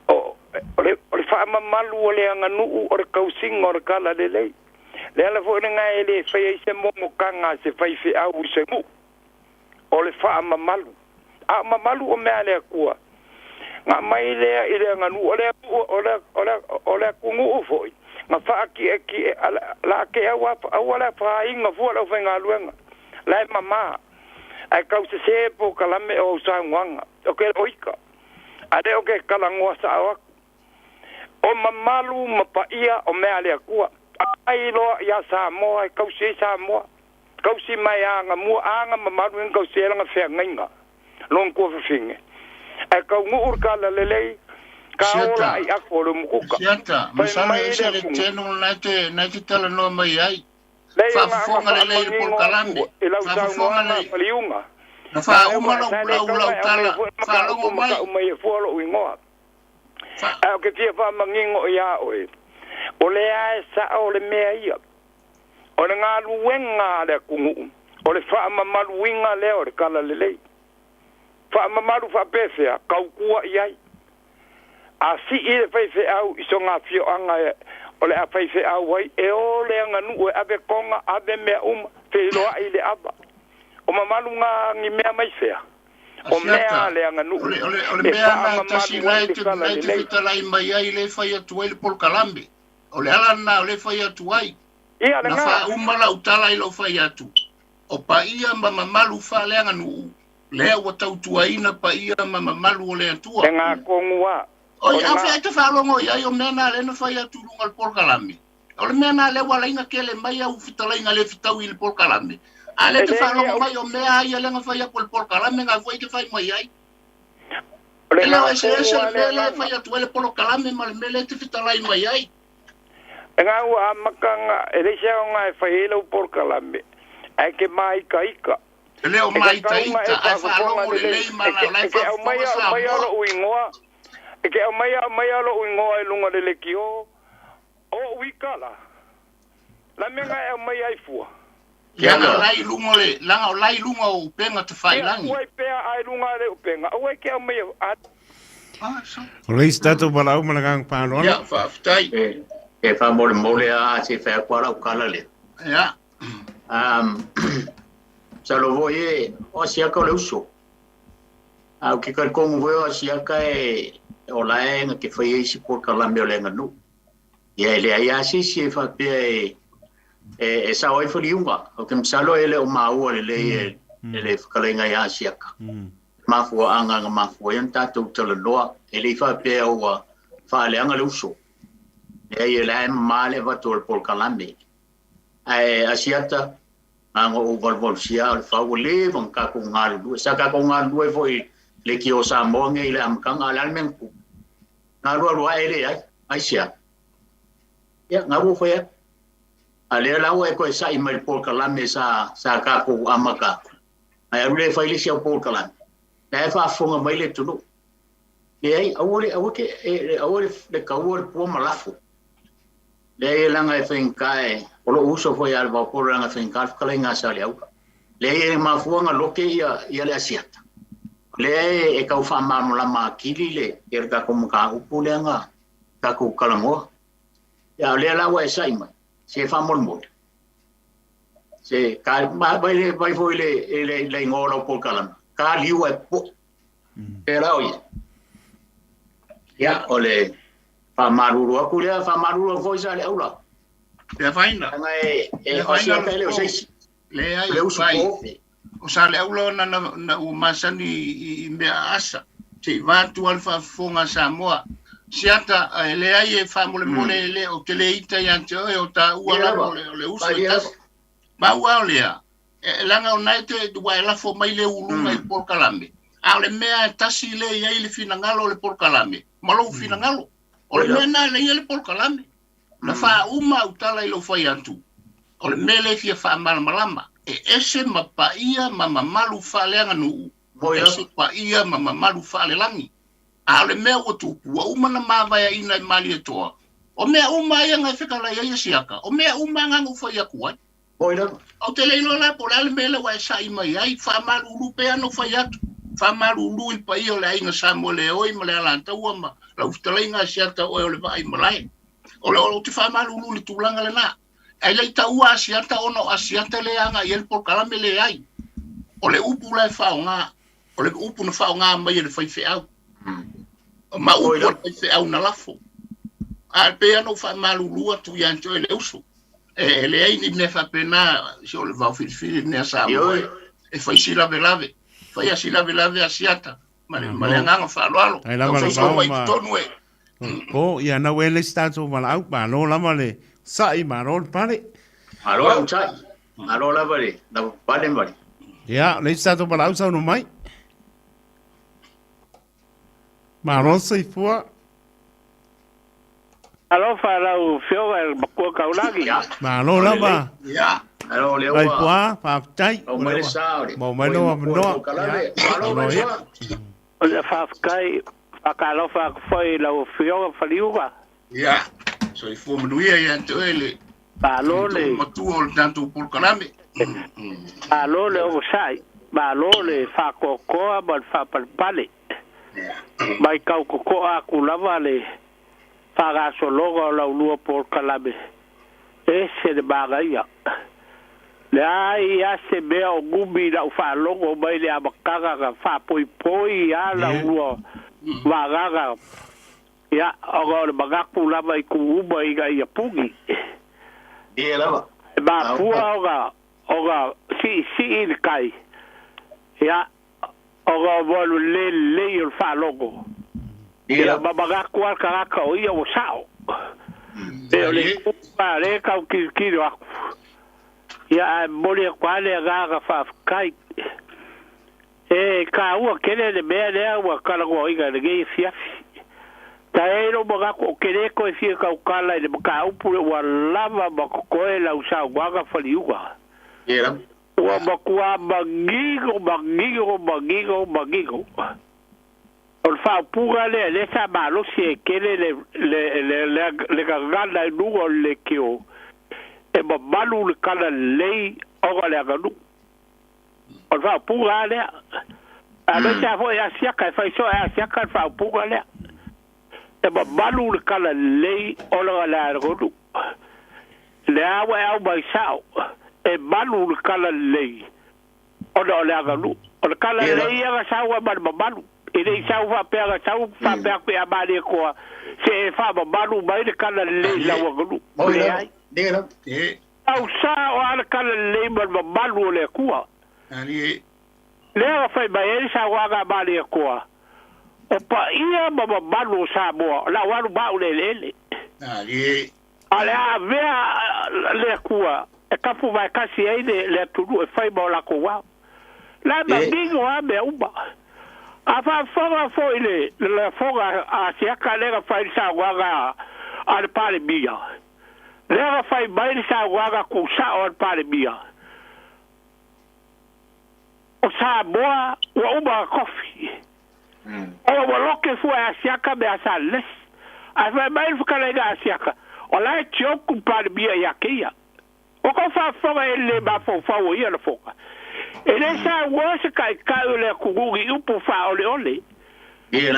O, o, le, o le faamamalu o le aganuu o le tausiga o le tala lelei. Le ala foi lena e le fai ai se momotaga a se faifeau i se nuu, o le faamamalu. A o mamalu o mea a le Atua, na aumai lea i le aganuu, o le, o le, o le, o le atunuu foi, na faatietie, la te aua, aua le afaina fua le aufaigaluega, la e mama, ae tausese polokalame o au saunoaga, o ke oika, a le o ke talanoa sao atu. O mamalu ma paia o mea a le Atua. Aumai loa ia Samoa e tausi ai Samoa. Tausi mai aga mua aga mamalu ina tausi ai lana feagaiga lona tuafafine. Ae taunuu le tala lelei ka ola Siata, ai ato o le umukuka. Siata, Fai masalo mai e le ese le atunuu. channel na e te talanoa mai ai. Leai o na aga Faafofoga lelei i le faamanino polokalame. atu i lau Faafofoga saunoaga lelei. Faliuga. Na Na lea faauma ua lau sa le lau tau lau na e aumaia tala. foi le mataupu Faalogo ma mai. tau mai e fua lou igoa. Fa Ae ou te fia faamanino iā oe, o lea e sao le mea ia. O le galuega a le atunuu, o le faamamaluina lea o le tala lelei. Faamamalu faapefea, tautua i ai. A sii le faifeau i sona afioaga o le a faifeau ai, e o le aganuu e ave toga, ave mea uma, feiloai i le ava. O mamalu na ni mea mai fea? O mea Asiata, a le o aganuu le, o le, o le e mea na e tasi faamamalu na ai e le te, tala na e te lelei. fetalai mai ai le fai atu ai le polokalame. O le ala lena o le fai atu ai. Ia Na lena. faauma lau tala i lou fai atu. O paia ma mamalu faaleaganuu, lea ua tautuaina paia ma mamalu o le Atua. Lena tonu lava. Oi, O a lena. fea e te faalogo i ai o mea na lea na fai atu i luga o le polokalame. O le mea na lea ua laina tele mai au fetalaiga le fetaui i le polokalame. A lea E te leai ni faalogo au. mai o mea a ia lea na fai atu e le polokalame na foi te fai mai ai. O E le o lena eseese tonu le lava le mea lea e agaga. fai atu ai le polokalame ma le mea lea e te fetalai mai ai. Lena ua amataga, e leai se aoga e fai ai lau polokalame, ae ke māitaita. E le o E tatau ona e māitaita, ae faafofoga faalogo lelei. lelei ma E la te, o la e e te faafofoga aumaia aumaia Samoa. lou igoa, e te aumaia aumaia lou igoa i luga o le lekiō, o ou ika la. La mea na e aumaia ai fua. Leaga o Siata, la i luga o le, leaga o la i luga o upega Ia, tafailagi. tuai pea a i luga o le upega, aua e te aumaia a Ah, so. O le isi tatou valaau ma le agaga faaaloalo. Ia, faafetai. e, e faamolemole lava se i fai atu lava lau tala lea. Ia. Masalo foi e o Asiata o le uso. A ou te talitonu foi o Asiata e o la e na te faia isi polokalame o le aganuu. Ia e leai lava se isi e faapea e e sao ai faliuga. Ou te masalo e le o maua lelei e e le fetalaiga ia Asiata. Mafuaaga na mafua ai ona tatou talanoa. E le i faapea ua faaleaga le uso. Leai e la e mama le avatu o le polokalame. Ae Asiata, na ona ou valuvalusia o le fau ua leva ona tatou galulue. Sa tatou galulue foi i Leitio Samoa nei i le amataga, a o le a le mea na tupu? Na alualu ae leai. Aisea? Ia, na ua fai atu. A lea la ua e toe sa'i mai i le polokalame sa, sa tatou amata atu, ae alu lea e fai le isi au polokalame, la e faafofoga mai le atunuu. Leai, aua le, aua ke, aua le, le taua o le pua ma lafo. Leai e laga e faigata e o lo'u uso foi ia Levaopolo laga e faigata le fetalaiga a Saleaula. Leai e mafua ona loke ia le Asiata, o lea e tau faamalamalama atili le ia le tatou mataupu lea na tatou talanoa. Ia a o lea la ua e sa'i mai, se faamolemole, se ta vai vai foi i le igoa o lau polokalame, ta liu ae popo'e. Pēlā o ia. Ia, o le faamalulu atu lea, faamalulu atu foi Saleaula. Le afaina. Leaga e o Asiata e le o se isi. Leai, O le usu vai. po. O Saleaula ona na ua masani i mea aasa. Se i vaeatu lava le faafofoga a Samoa. Siata, e leai e faamolemole e le o te le ita ia te oe o taua lava o le uso e tasi. Pau lava o lea, leaga o na e te, ua e lafo mai le uluga i le polokalame, a o le mea e tasi lea e i ai le finagalo o le polokalame ma lou finagalo. O le mea lena e leai ai le polokalame. Na faauma au tala i lou fai atu, o le mea lea e fia faamalamalama, e ese ma paia ma mamalu faaleaganuu, ese paia ma mamalu faalelagi. A o le mea ua tupu, ua uma ona mavaeaina e Malietoa, o mea uma ia na e fetalai ai e Siaka, o mea uma na na ou fai atu ai. Ou te le iloa la po o le a le mea lea ua e sa'i mai ai, faamalulu pea ona ou fai atu, faamalulu i le paia o le aiga Samoeleoi ma le Alataua ma lau fetalaiga a Siata oe o le vaai malae. O le ou te faamalulu i le tulaga lena. Ae le i taua Asiata ona o Asiata lea e agai i ai le polokalame, leai. O le upu la e faaaoga, o le upu na faaaoga mai e le faifeau. Ma upu a le faifeau na lafo. Ae pei lava ona ou faamalulu atu ia te oe le uso. E leai ni mea faapena, se o le vaofilifili lenei a Samoa e fai si lavelave, fai a si lavelave Asiata ma le, ma le agaga faaaloalo. Ai lava le Tau vao mai ma totonu e. Po, ia na ue le isi tatou valaau, malo lava le sa'i, malo le pale. Malo le utai. Malo lava le lavapapale ma le. Ia, le isi tatou valaau saunoa mai. Malo soifua. Alofa lau Afioga i le Matua Taulagi. Ia. Malo lava. Ia. Malo lea ua. Vaipua, faafetai. Mau mai le sa o le. Mau mai lou avanoa. Malo Vaipua. O le faafetai, faatalofa atu foi i lau Afioga Faliuga. Ia. Soifua manuia ia te oe le Malo le matua o le tatou polokalame. Malo le onosai, malo le faatoatoa ma le faapalepale. Mai tau totoa atu lava le faagasologa o lau lua polokalame, ese le manaia. Leai a se mea o gumi i lau faalogo mai le amataga na faapoipoi a lau lua vagaga, ia, ona o le manatu lava i tu uma ina ia puni. Ia lava. E mafua ona ona siisii le tai, ia, ona o moe le lelei o le faalogo. Ia, ma manatu lava le tagata o ia ua sao. E o le itu lena lea e tau tilotilo atu. Ia, ae momoli atu lava le agaga faafetai. E taua tele le mea lea ua talanoaina i lenei afiafi. Sa i ai lou manatu ou te le toe fia tautala i le mataupu lea ua lava ma totoe lau saunoaga Faliuga. Ua matua manino, manino, manino, manino. O le faaupuga lea, lea sa malosi ai tele le, le, le, le, le gagana i luga o le leitio, e mamalu le tala lelei ona o le aganuu. O le faaupuga lava lea. Aemaise lava foi Asiata, e fai soo e Asiata le faaupuga lea. E mamalu le tala lelei ona o le aganuu. Lea ua e au mai sao, e malu le tala lelei ona o le aganuu. O le tala lelei ia na sau ai ma le mamalu. E le i sau faapea na sau faapea atu ia Malietoa, se e faamamalu mai le tala lelei i lau aganuu. Leai. Tau sao lava le tala lelei ma le mamalu o le Atua. Lea na fai mai ai le saunoaga a Malietoa, o paia ma mamalu o Samoa, o le a ou alu ma au i le eleele. A o le a avea le Atua e tapu vaetasi ai le atunuu e fai ma o latou ao. La e manino lava mea uma. A faafofoga foi le lafoga a Asiata lea na fai i le saunoaga a le Palemia, lea na fai mai le saunoaga tuusao a le Palemia, o Samoa ua uma ona tofi. Ona ua lote fua e Asiata me a Salelesi. Ae fai mai le fetalaiga a Asiata, O la e tioku Palemia ia te ia. O kou faafofoga e le mafaufau o ia lafoga. E le saunoa se taitai o le atunuu i upu faaoleole.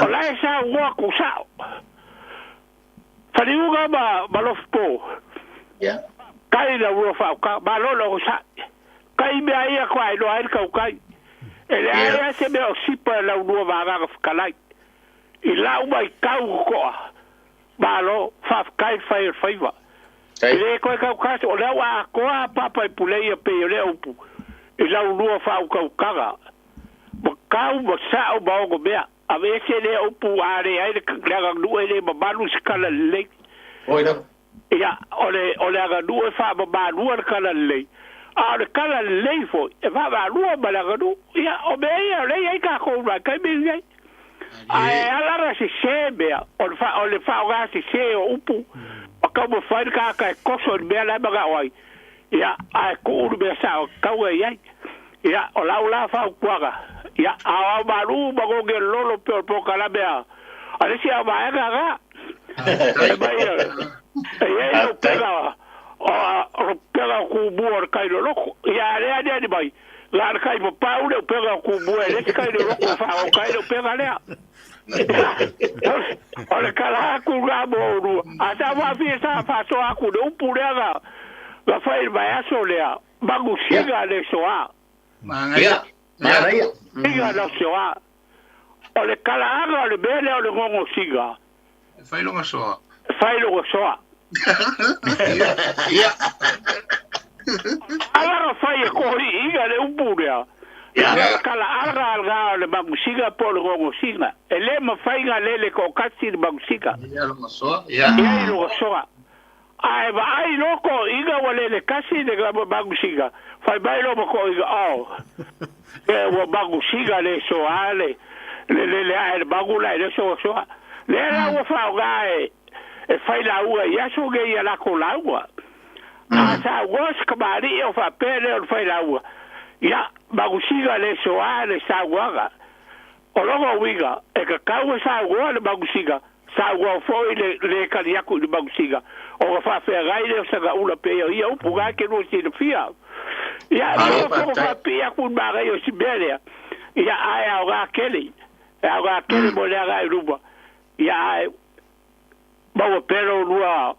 O la e saunoa tusao. Faliuga ma, ma Lofipo. Kai la ua faautaga. Malo le onosai. Kai mea ia faatoa iloa ai le tautai. E leai lava se mea o sipa e laulua ma agaga fetalai. I lau matau totoa, malo, faafetai le fai o le faiva. E le toe tautala, o lea ua atoa a papa i pulei pei o lea upu, i laulua faautautaga, ma tau ma sao ma ono mea. Aveese lea upu a leai le aganuu e le mamalu se tala lelei. Ia, o le, o le aganuu e faamamalua le tala lelei, a o le tala lelei foi, e faamaalua ma le aganuu. Ia, o mea ia o lea e i ai tatou i le vaitaimi lenei. Ae ala ona sese mea, o le, o le faaaoga sese o upu, ma taumafai le tagata e toso i le mea la e manao ai, ia, ae tuu le mea sao e tatau ona i ai. Ia, o lau la fautuaga, ia, aoao malu ma gogi o le lolo pei o le polokalame a a le isi au vaega na. E mai e i ai le upega o le upega o tumua o le tai loloto. Ia, a le aniani mai, na o le tai papau le upega o tumua e le isi tai loloto e faaoga ai le upega lea. O le tala atu lena mo oulua. A sa faafia sa faasoa atu i le upu lea na fai i le vaiaso lea, Magusiga le soa. Manaia. Manaia. Siga le soa. O le talaaga o le mea lea o le gogosiga. E fai loga soa. E fai loga soa. Ia. Ala na fai e kohiiga le upu lea. Ia. Le talaaga lena o le magusiga po o le gogosiga. E le mafai ona lele toatasi le magusiga. Ia loga soa. Ia. Ia loga soa. Ae vaai loa toeaiina ua lele tasi le magusiga, fai mai loa ma toeaiina, Oh, e ua magusiga le soa le le lele ae le magu la e le soasoa. Lea la ua faaaoga e e fai lauga i aso nei ia latou lauga. A saunoa se kamali'i o faapea lea o le fai lauga, ia, magusiga le soa le saunoaga. O lona uiga, e tatau ona saunoa le magusiga Saunoa foi le le tali atu i le magusiga, ona faafeagai lea o sana ula pei o ia upu na e te lua silafia. Ia, e Malo maua fono faafetai. faapipii atu i le manaia o si mea lea, ia, ae aoga tele, e aoga tele mo le agai i luma, ia, ae maua pea lo lua,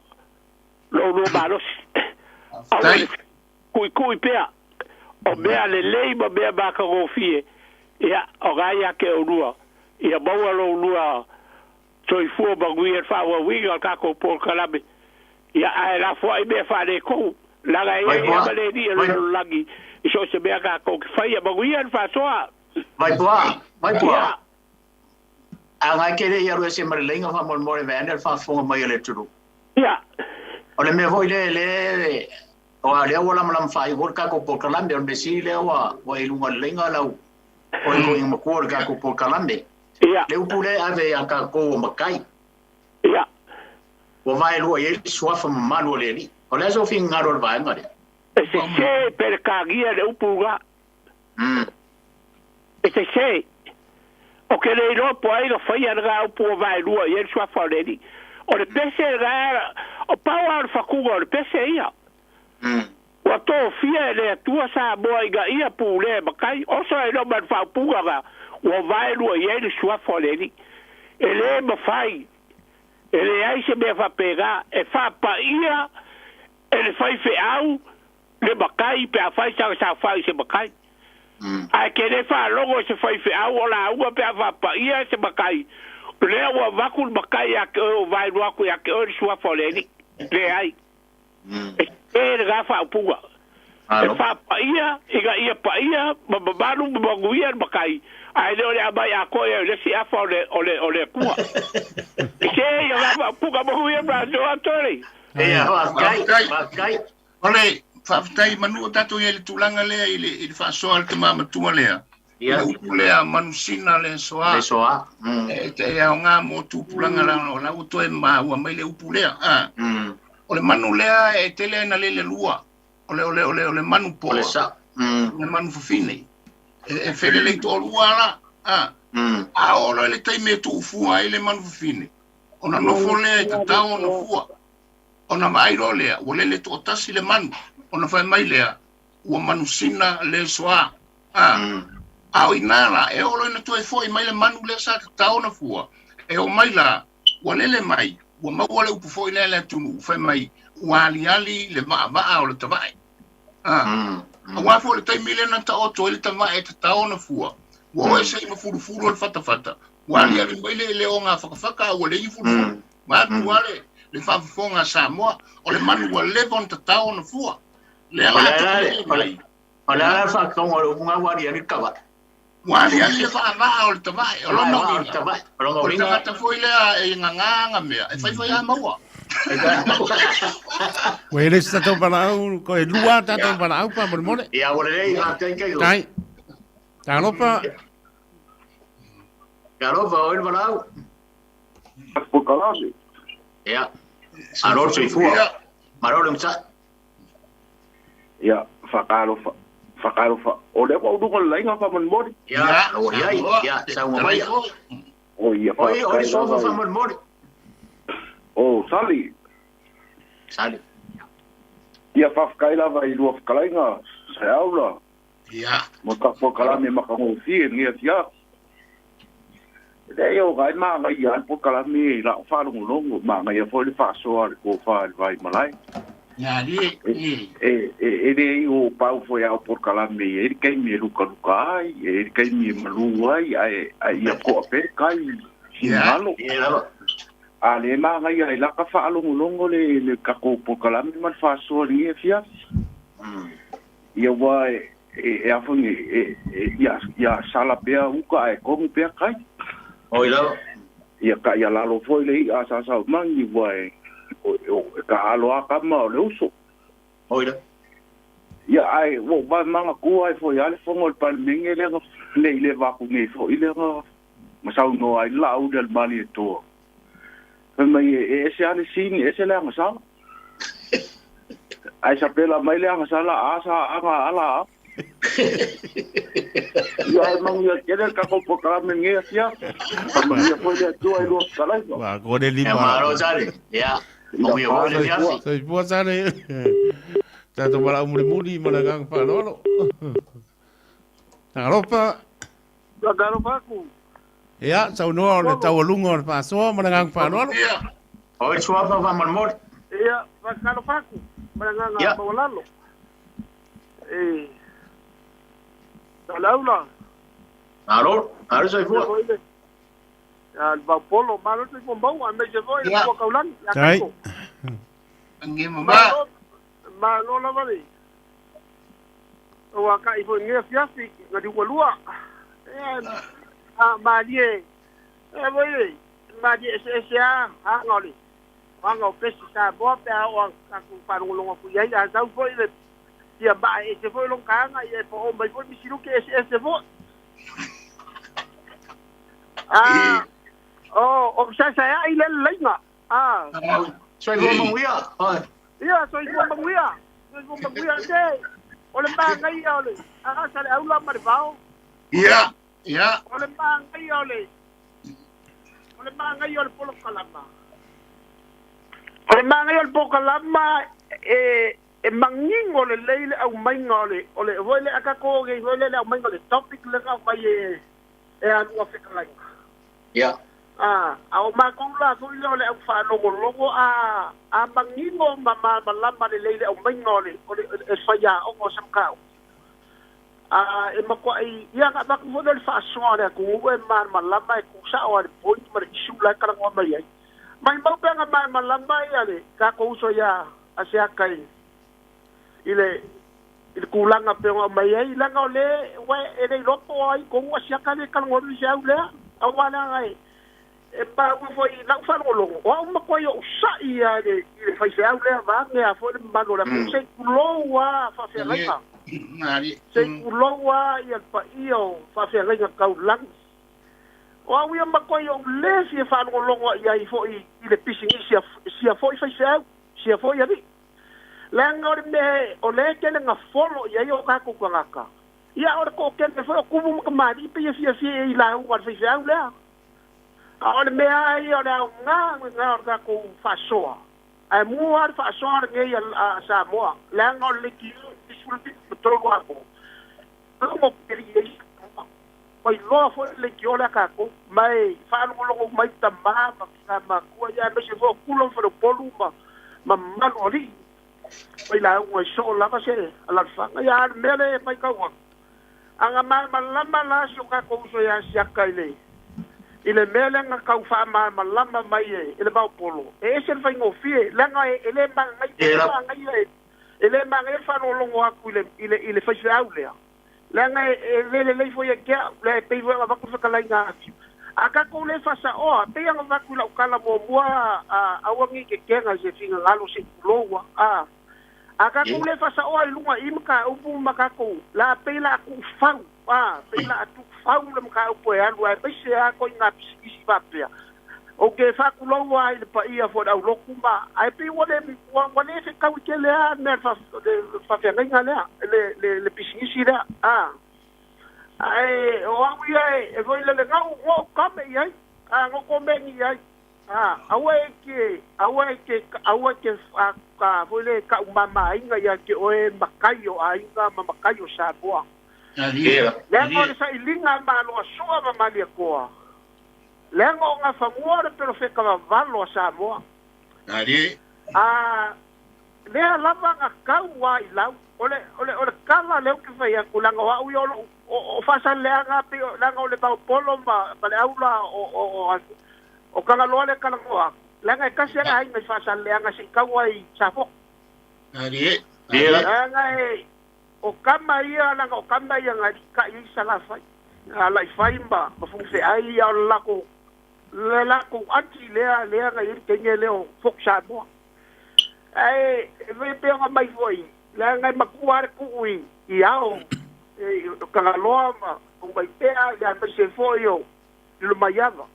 lo lua malosi. Aua Faafetai. le tuitui pea o mea lelei ma mea matagofie, ia, o na ia te oulua, ia maua lo lua soifua manuia i le faaauauina o le tatou polokalame, ia ae lafoai mea faaletonu, leaga e i ai Vaipoa. lava le Alii o le Vai lalolagi i so o se mea tatou te faia. Manuia le faasoa. Vaipoa. Vaipoa. Ia. A ngai ke le i alu ese ma le laina faamolemole vaeane le faafofoga mai a le atunuu. Ia. O le mea foi lea le aua o lea ua lamalama faaiu foi le tatou polokalame, o le mea sili lea ua ua i luga o le laina lau o le toeaina matua o le tatou polokalame. Ia. Le upu lea e ave ia tatou o matai. Ia. Ua vaelua i ai le suafa mamalu o le Alii. O le a sou finagalo o le vaega lea? E sese Peretania le upu lena. E sese. Ou te le iloa po o ai na faia lena upu ua vaelua i ai le suafa o le Alii. O le pese lena, o pau lava o le fatuga o le pese ia. Ua tofia e le Atua Samoa ina ia pulea e matai, oso ai loa ma le faaupuga na ua vaelua i ai le suafa o le Alii. E le mafai, e leai se mea faapena e faapaia e le faifeau le matai pe afai sana saofai i se matai. Ae ke le faalogo i se faifeau o lauga pe a faapaia se matai, lea ua avatu le matai ia te oe ua vaelua atu ia te oe le suafa o le Alii. Leai. E sese lena faaupuga. E Malo. faapaia ina ia paia ma mamalu ma manuia le matai, ae le o le aumai atoa i ai o le isi afa o le, o le, o le Atua. Sese ia lena faaupuga, manuia ma aso atoa. Ia, faafetai, Faafetai. faafetai. O le faafetai manu o tatou i ai i le tulaga lea i le, i le faasoa a le tama matua lea. I le Ia, upu lea manusina le soa. le soa. E te aoga mo tupulaga la o la ua toe maua mai le upu lea. Ah. O le manu lea e tele na lele lua. O le o le o le o le manu O le poa. sa. O le manu fafine. E, e felelei toalua la. Ah. A oo loa i le taimi e tuufua ai le manu fafine, ona nofo lea e tatao ona fua. Ona vaai loa lea, ua lele toatasi le manu, ona fai mai lea, ua manusina le soa. A, a o i ina la, e oo loa ina toe foi mai le manu lea sa tatao ona fua, e oo mai la, ua lele mai, ua maua le upu foi lea a le atunuu, fai mai, ua aliali le vaavaa o le tavae. A, aua foi o le taimi lea na taoto ai le tavae e tatao ona fua, ua o ese i mafulufulu o le fatafata, ua aliali mai le ogafakafaka a ua leai ni fulufulu. Vaeatu lava le faafofoga a Samoa, o le manu ua leva ona tatao ona fua. Lea la a mai. O le a la le faatauga o le upu ua aliali le tavae? Ua aliali le vaavaa o le tavae. O lona uiga, o le tagata foi lea e gagā ana mea, e faifai lava maua. Ua e le se tatou valaau, ko e lua tatou valaau faamolemole. Ia, ua lelei, faafetai Taito. Tai. Talofa. Talofa, oi le valaau. Polokalame. Ia. Malo le soifua. Malo le onosai. Ia, whakalofa, whakalofa. O lea ua uluga le laina faamolemole. Ia, ua iai, ia, saunoa mai. O ia, Oi, oi, suafa faamolemole. O, Sali. Sali. Ia, faafetai lava i lua fetalaiga, Seaula. Ia. Mo ka polokalame matagofie i lenei afiafi. Leai o lena e manaia lava le polokalame i lau faalogologo, manaia foi le faasoa a le tofa i le Vaimalae. E le o pau foi a o polokalame e i ai le taimi e lukaluka ai, e i ai le taimi e malu ai, ae ia toa pea le tai i finagalo. A o lea e manaia ai la ka faalogologo le tatou polokalame ma le faasoa i lenei afiafi. Ia ua e a foi nei, e ia sala pea uka ae komu pea kai. Oi lava. Ia ka ia lalo foi le i'a a Sasaumagi ua e e taalo a tama o le uso. Oi lava. Ia ae ua ou manatua ai foi a le fono a le Palemene lea na le i leva atu nei foi lea na saunoa ai le Laauli a le Malietoa. Fai mai e ese lava le scene, ese le agasala. Ae sapela mai le agasala a sa aga ala a. Ia e manuia tele le tatou polokalame i lenei afiafi. Faamanuia foi le Atua i lua fetalaiga. Ua ko le lima. Ia malo Sale. Ia. Manuia foi le afiafi. Soifua Sale. Tatou valaau mulimuli ma le agaga faaaloalo. Talofa. Talofa atu. Ia, saunoa o le taualuga o le faasoa ma le agaga faaaloalo. Ia. Oi suafa faamolemole. Ia, faatalofa atu ma le agaga maualalo. E Salaula. Malo, malo soifua. Ia, le Vaupolo, malo le soifua maua, aemaise foi le Matua Taulagi, ia Taito. Malo, malo lava le ua kai foi lenei afiafi na liugalua. Ia, a malie, e foi le malie eseese lava aga o le aga o pesi Samoa pe a oo tatou faalogologo atu i ai. A sau foi le fia maa e ese foi lona taga, ia e pao mai foi misiluki eseese foi. A o saesaeai lea le laina. A. Soifua manuia. Ia, soifua manuia. Soifua manuia. Te, o le manaia o le asa le aula ma le vao. Ia, ia. O le manaia o le o le manaia o le polokalama. O le manaia o le polokalama e e manino lelei le aumaiga o le o le foi le a tatou nei foi le aumaiga o le topic le na aumai e e a lua fetalaiga. Ia. A, a o matou la foi lea o le au faalogologo a a manino ma malamalama lelei le aumaiga o le o le e faiaoga o se mataupu. A e matuai, ia na avatu foi lea o le faasoa a le atunuu e malamalama e tusao lava i le point ma le issue la e talanoa mai ai. Maimau pe ana malamalama ia le tatou uso ia Asiata i i le i le tulaga pei ona aumai ai, leaga o le ua e le iloa po o ai tonu Asiata lea e talanoa atu i se au lea. Aua leaga e e maua foi i lau faalogologo, o au matuai ou sa'i lava i le i le faifeau lea vaeane a foi le mamalu o le atunuu, se i tulou lava faafeagaiga. Se i tulou lava ia le paia o faafeagaiga taulagi. O au ia matuai ou le fia faalogologo i ai foi i le pisinisi a sia foi faifeau, sia foi alii. Leaga o le mea o lea e tele na folo i ai o tatou tagata, ia o le toatele foi o tumu ma tamalii pei e fiafia i lauga a le faifeau lea. A o le mea lava ia o le aoga lena o le tatou faasoa. Ae mua lava le faasoa lenei a Samoa, leaga o le leitio i le 13 apo, logo pei ai Samoa. Ua iloa foi le leitio lea a tatou, ma e faalogologo uma ai tama ma tina matua, ia aemaise foi o Tula ma Faleupolu ma mamalu o alii mai lauga i soo lava se alalafaga. Ia a o le mea lea e matau atu, a na malamalama la si o tatou uso ia Asiata i le i le mea lea na tau faamalamalama mai e le Vaopolo, e ese le faigofie, leaga e le manaia, e le manaia, e le manaia le faalogologo atu i le, i le, i le faifeau lea, leaga e le lelei foi ia te au, lea e pei foi ona avatu le fetalaiga a A tatou le faasaoa, pei ona avatu i lau tala muamua, a, aua ne i tetena i se finagalo se i tulou a. A tatou le faasaoa i luga i mataupu ma tatou, la pei la tuufau, a, pei la tuufau le mataupu e alu aemaise a ituaiga pisinisi faapea. Ou te faatulou lava i le paia foi o le aulotu ma, ae pei ua le, ua, ua le fetaui tele lava le mea le faafeagaiga lea, le, le, le pisinisi lea, a. Ae o au ia e, e foi lele, na ou, na ou kame i ai, a, na ou komeni i ai. A, aua e te, aua e te, aua e te, a, a, foi le taumamaina ia te oe matai o aiga ma matai o Samoa. Leaga o le sailiga a Maloasoa ma Malietoa, leaga o Gafanua le perofeta vavalo a Samoa. A, lea lava na tau a i lau, o le, o le, o le tala lea ou te fai atu, leaga o au ia o lou, o, o Faasaleleaga pei o, leaga o le Vaopolo ma, ma le aula o, o, o, o Tagaloa lea e talanoa atu, leaga e tasi lava le aiga i Faasaleleaga se i tau ai i Safotu. Leaga e, o tama ia, leaga o tama ia na alii ai Salafai, Alaifai ma, ma Fuifeai, ia o le latou, le latou ati lea, lea na i ai le teine lea o Fox Samoa. Ae e pei ona mai foi, leaga e matua lava le tuu i, i ao, i o Tagaloa ma Vaipea, ia aemaise foi o Lilomaiava.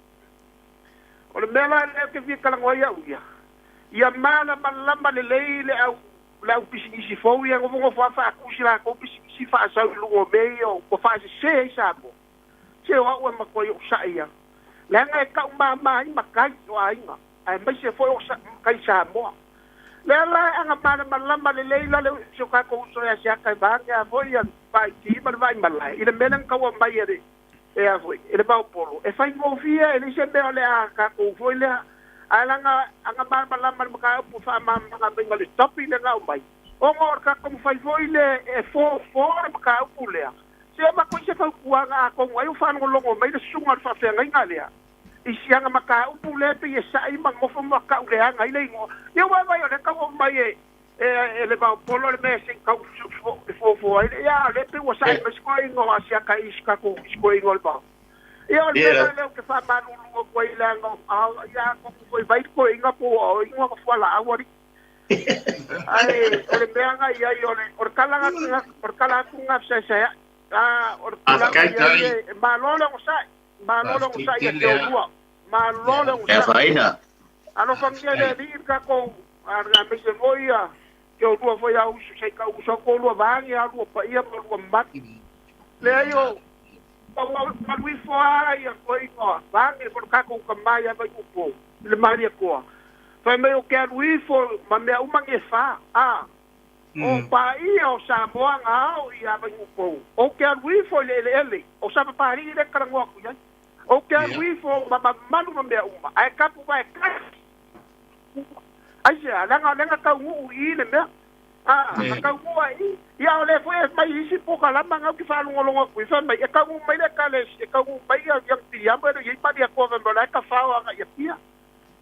O le mea la lea ou te fia talanoa ai au ia, ia malamalama lelei le au, le au pisinisi fou ia e nofonofo lava faatu si latou pisinisi faasau i luga o mea ia ua faasese ai Samoa. Se o au e matuai ou sa'i lava, leaga e taumama ai matai o aiga, aemaise foi o matai Samoa. Lea la e aga malamalama lelei la le si o tatou uso ia Siaka e vaeane a foi ia le vaiti ma le vaimalae i le mea lea na tau aumai e le e a foi e le Vaopolo e faigofie e leai se mea o le a tatou foi lea ae leaga aga malamalama le mataupu faamalamalamaina le topic lea na aumai ona o le tatou mafai foi le e fofo le mataupu lea se avatu ai se fautuaga atonu ai o faalogologo mai le susuga o le faafeagaiga lea i si ana mataupu lea pei e sa'i ma nofo ma tauleaga ai le igoa. Ia ua vaai o lea tau aumai e, e, e le Vaopolo le mea se i tau e fuafua ai le, ia a o lea pei ua sa'i mai si toeaina o Asiata i si tatou, i si toeaina o le Vao. Ia o le mea la lea ou te faamalulu atu ai leaga o, a, ia atonu foi vai le toeaina po ua o inu ana fualaau alii. Ae o le mea na i ai o le, o le tala o le tala atu lena fesaesaea'i. A, o le tulaga i ai e, e malo le onosai. Malo le onosai ia te oulua. Malo le onosai. E afaina. Alofagia e le Alii le tatou aemaise foi ia te oulua foi a uso se i tau uso atu oulua vaeane a lua paia ma lua mamalu. Leai o malu ifo a ia toeaina vaeane foi le tatou tama ia Vaiupu i le Malietoa. Fai mai ou te alu ifo ma mea uma nei e fa. A. O paia o Samoa na ao ia Vainuupou, ou te alu ifo i le eleele, o Sapapalii lea e talanoa atu i ai. Ou te alu ifo ma mamalu ma mea uma, ae tapu vae tasi. Aisea? Leaga, leaga taunuu i i le mea. A, na taunuu lava i i. Ia, o lea foi e fai i isi polokalama na ou te faalogologo atu i ai, fai mai, e taunuu mai le Ekalesia, e taunuu mai ia Young Piliamo e le i ai Malietoa, fai mai, o la e tafao agai i Apia.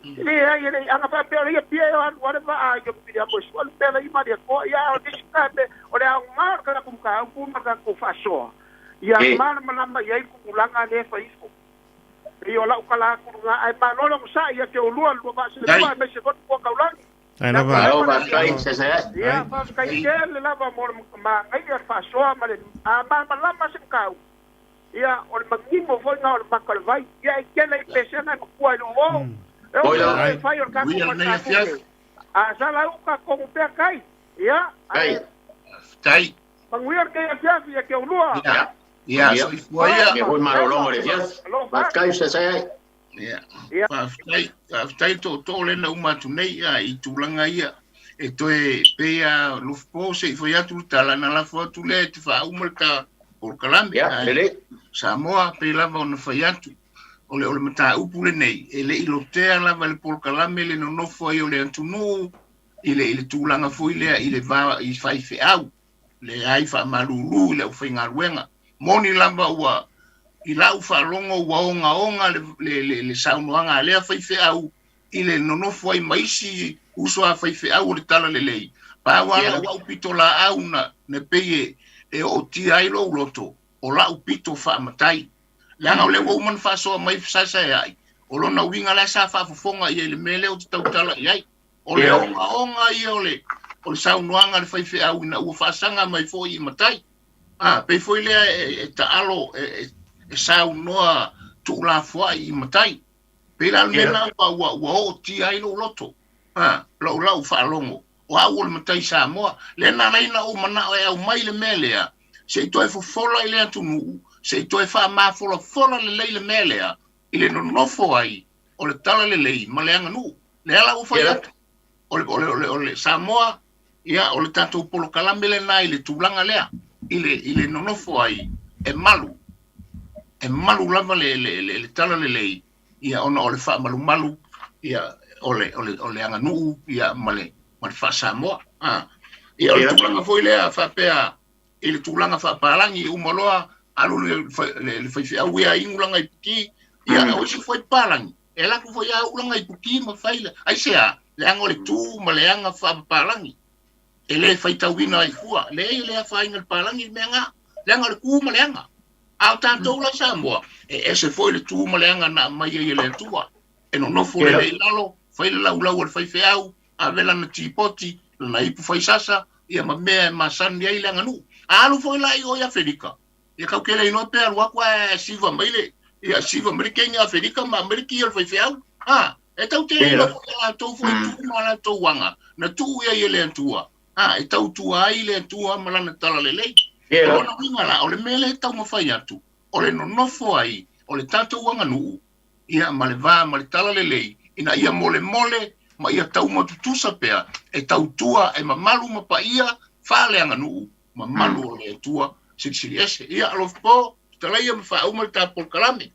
Leai, e le i ana faapea o le ia pia e alu lava le vaa i Piliamo e sua le mea la i Malietoa. Ia, a o le isi na mea, o le aoga o le tatou mataupu ma le tatou faasoa, ia malamalama i ai le tupulaga lea e fai ifo. Pei o lau tala atu lena, ae malo le onosai ia te oulua, le lua vaa selelua aemaise foi le Tupua Taulagi. Malo faafetai Sese. Ia, faafetai tele lava mo le manaia o le faasoa ma le malamalama se mataupu. Ia, o le manino foi lena o le maka o le vai. Ia, e tele i pesega e matua i le o. E o se fai o le tatou faletātupe. A sala uka kogu pea kai. Ia, ae. Faafetai. Manuia lenei afiafi ia te oulua. Ia, ia, soifua ia. Ia foi malologa o le afiafi. Faafetai Sese. Ia. Ia. Faafetai, faafetai tootoo lea na uma atu nei ia, i tulaga ia. E toe pei a Lufipo se i fai atu le tala na lafo atu lea e te faauma le ta polokalame. Ia, Ae lelei. Samoa pei lava ona fai atu. O le mataupu lenei, e le i lotea lava le polokalame le nonofo ai o le atunuu i le tulaga foi lea i le va i faifeau, leai faamalulu i le aufaigaluega. Moni lava ua i lau faalogo ua ogaoga le saunoaga a lea faifeau i le nonofo ai ma isi uso a faifeau o le talalelei. Pau lava lau au pitolaau na pei e ootia ai lou loto, o lau pito faamatai. Leaga o lea ua uma ona faasoa mai fesaesaeai, o lona uiga la sa faafofoga i ai i le mea lea ou te tautala i ai. O le ogaoga ia o le saunoaga a le faifeau ina ua faasaga mai foi i matai. A, pei foi lea e taalo e saunoa tuulafoai i matai. Pei la le mea lena ua ootia ai lou loto, a, lou faalogo, o au o le matai Samoa. Lea na ala ai ona ou manao e aumai le mea lea, se i toe fofola i le atunuu, se i toe faamafolafola lelei le mea lea, i le nonofo ai o le talalelei ma le aganuu. Lea la ua fai atu, o le Samoa, ia, o le tatou polokalame lena i le tulaga lea, i le nonofo ai e malu, e malu lava le talalelei, ia, ona o le faamalumalu, ia, o le aganuu, ia, ma le faa-Samoa. Ia, o le tulaga foi lea faapea i le tulaga faapalagi, uma loa alu le faifeau ia inu lana ipuki, ia, o isi foi palagi, e alu atu foi a uu lana ipuki ma fai le, aisea, leaga o le tu ma le aga faapalagi, e le faitauina ai fua, leai e le afaina le palagi le mea na, leaga o le tu ma le aga. A o tatou la i Samoa, e ese foi le tu ma le aga na aumai ai e le Atua. E nonofo lelei i lalo, fai le laulau a le faifeau, ave lana tipoti, lana ipu faisasa, ia ma mea e masani ai le aganuu. A alu foi la i o i Afelika, ia kau te le iloa pe alu atu ae siva mai le, ia siva mai le keni Afelika ma aumai le ki o le faifeau. A, e tau te le iloa foi a latou foi tu ma latou aga, na tuu i ai e le Atua. A, e tautua ai le Atua ma lana talalelei. O lona uiga la, o le mea lea e taumafai atu, o le nonofo ai o le tatou aganuu, ia, ma le va ma le talalelei, ina ia molemole ma ia taumatutusa pea e tautua e mamalu ma paia faaleaganuu, mamalu o le Atua Silisili Ese. Ia, alofa po, fetalaia ma faauma le ta polokalame.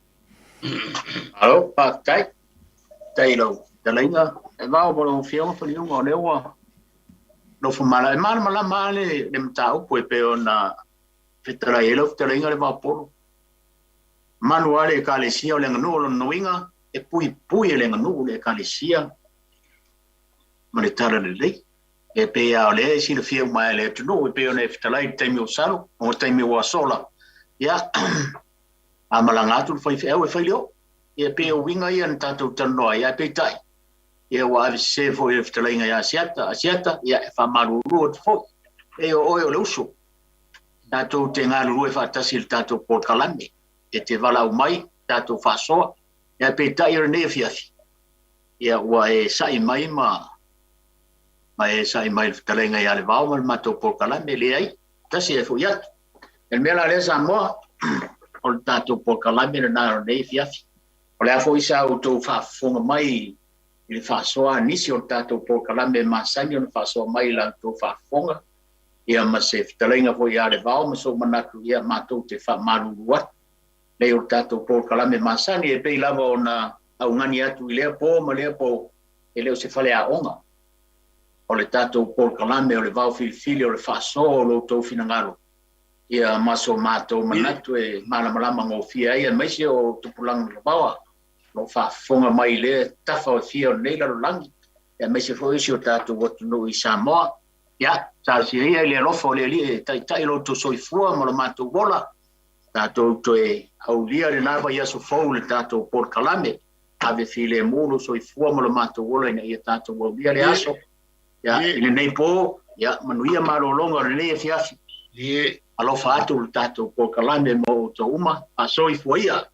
Malo, faafetai. Faafetai i lau fetalaiga. E vao ma lau Afioga Faliuga, o lea ua nofo mala. E malamalama lava le mataupu e pei ona fetalai ai lau fetalaiga le Vaopolo. Malu lava le Ekalesia o le aganuu, o lona uiga e puipui e le aganuu le Ekalesia ma le talalelei. E pei lava o lea e silafia uma e le atunuu e pei ona e fetalai i le taimi o salo, o le taimi ua sola. Ia, a malaga atu le faifeau e fai le oo. Ia pei o uiga ia na tatou talanoa ai, ae peitai, ia ua ave sese foi le fetalaiga ia Asiata, Asiata, ia e faamalulu atu foi. E o oe o le uso. Tatou te galulue faatasi i le tatou polokalame. E te valaau mai, tatou faasoa. Ia peitai o lenei afiafi, ia ua e sa'i mai ma ma e sa'i mai le fetalaiga ia Levao ma le matou polokalame, leai, tasi ae foi atu. O le mea la lea Samoa, o le tatou polokalame lena o lenei afiafi. O le a foi sa outou faafofoga mai i le faasoa a nisi o le tatou polokalame e masani ona faasoa mai i la outou faafofoga, ia ma se fetalaiga foi ia Levao ma sou manatu, ia matou te faamalulu atu. Nei o le tatou polokalame masani e pei lava ona augani atu i lea po ma lea po, e le o se faleaoga. O le tatou polokalame o le vao filifili o le faasoa o lo outou finagalo, ia ma so matou manatu e malamalama gofie ai, aemaise o tupulaga lavaoa o lo o faafofoga mai i lea tafa o fia o lenei lalolagi, aemaise foi o si o tatou atunuu i Samoa. Ia, talosia ia i le alofa o le Alii e taitai lo outou soifua ma lo matou ola, tatou toe aulia lena vaiaso fou i le tatou polokalame. Ave filemu lou soifua ma lo matou ola ina ia tatou aulia le aso. Ia, i lenei po, ia, manuia malologa o lenei afiafi. Alofa atu le tatou polokalame mo outou uma. Faasoifua ia.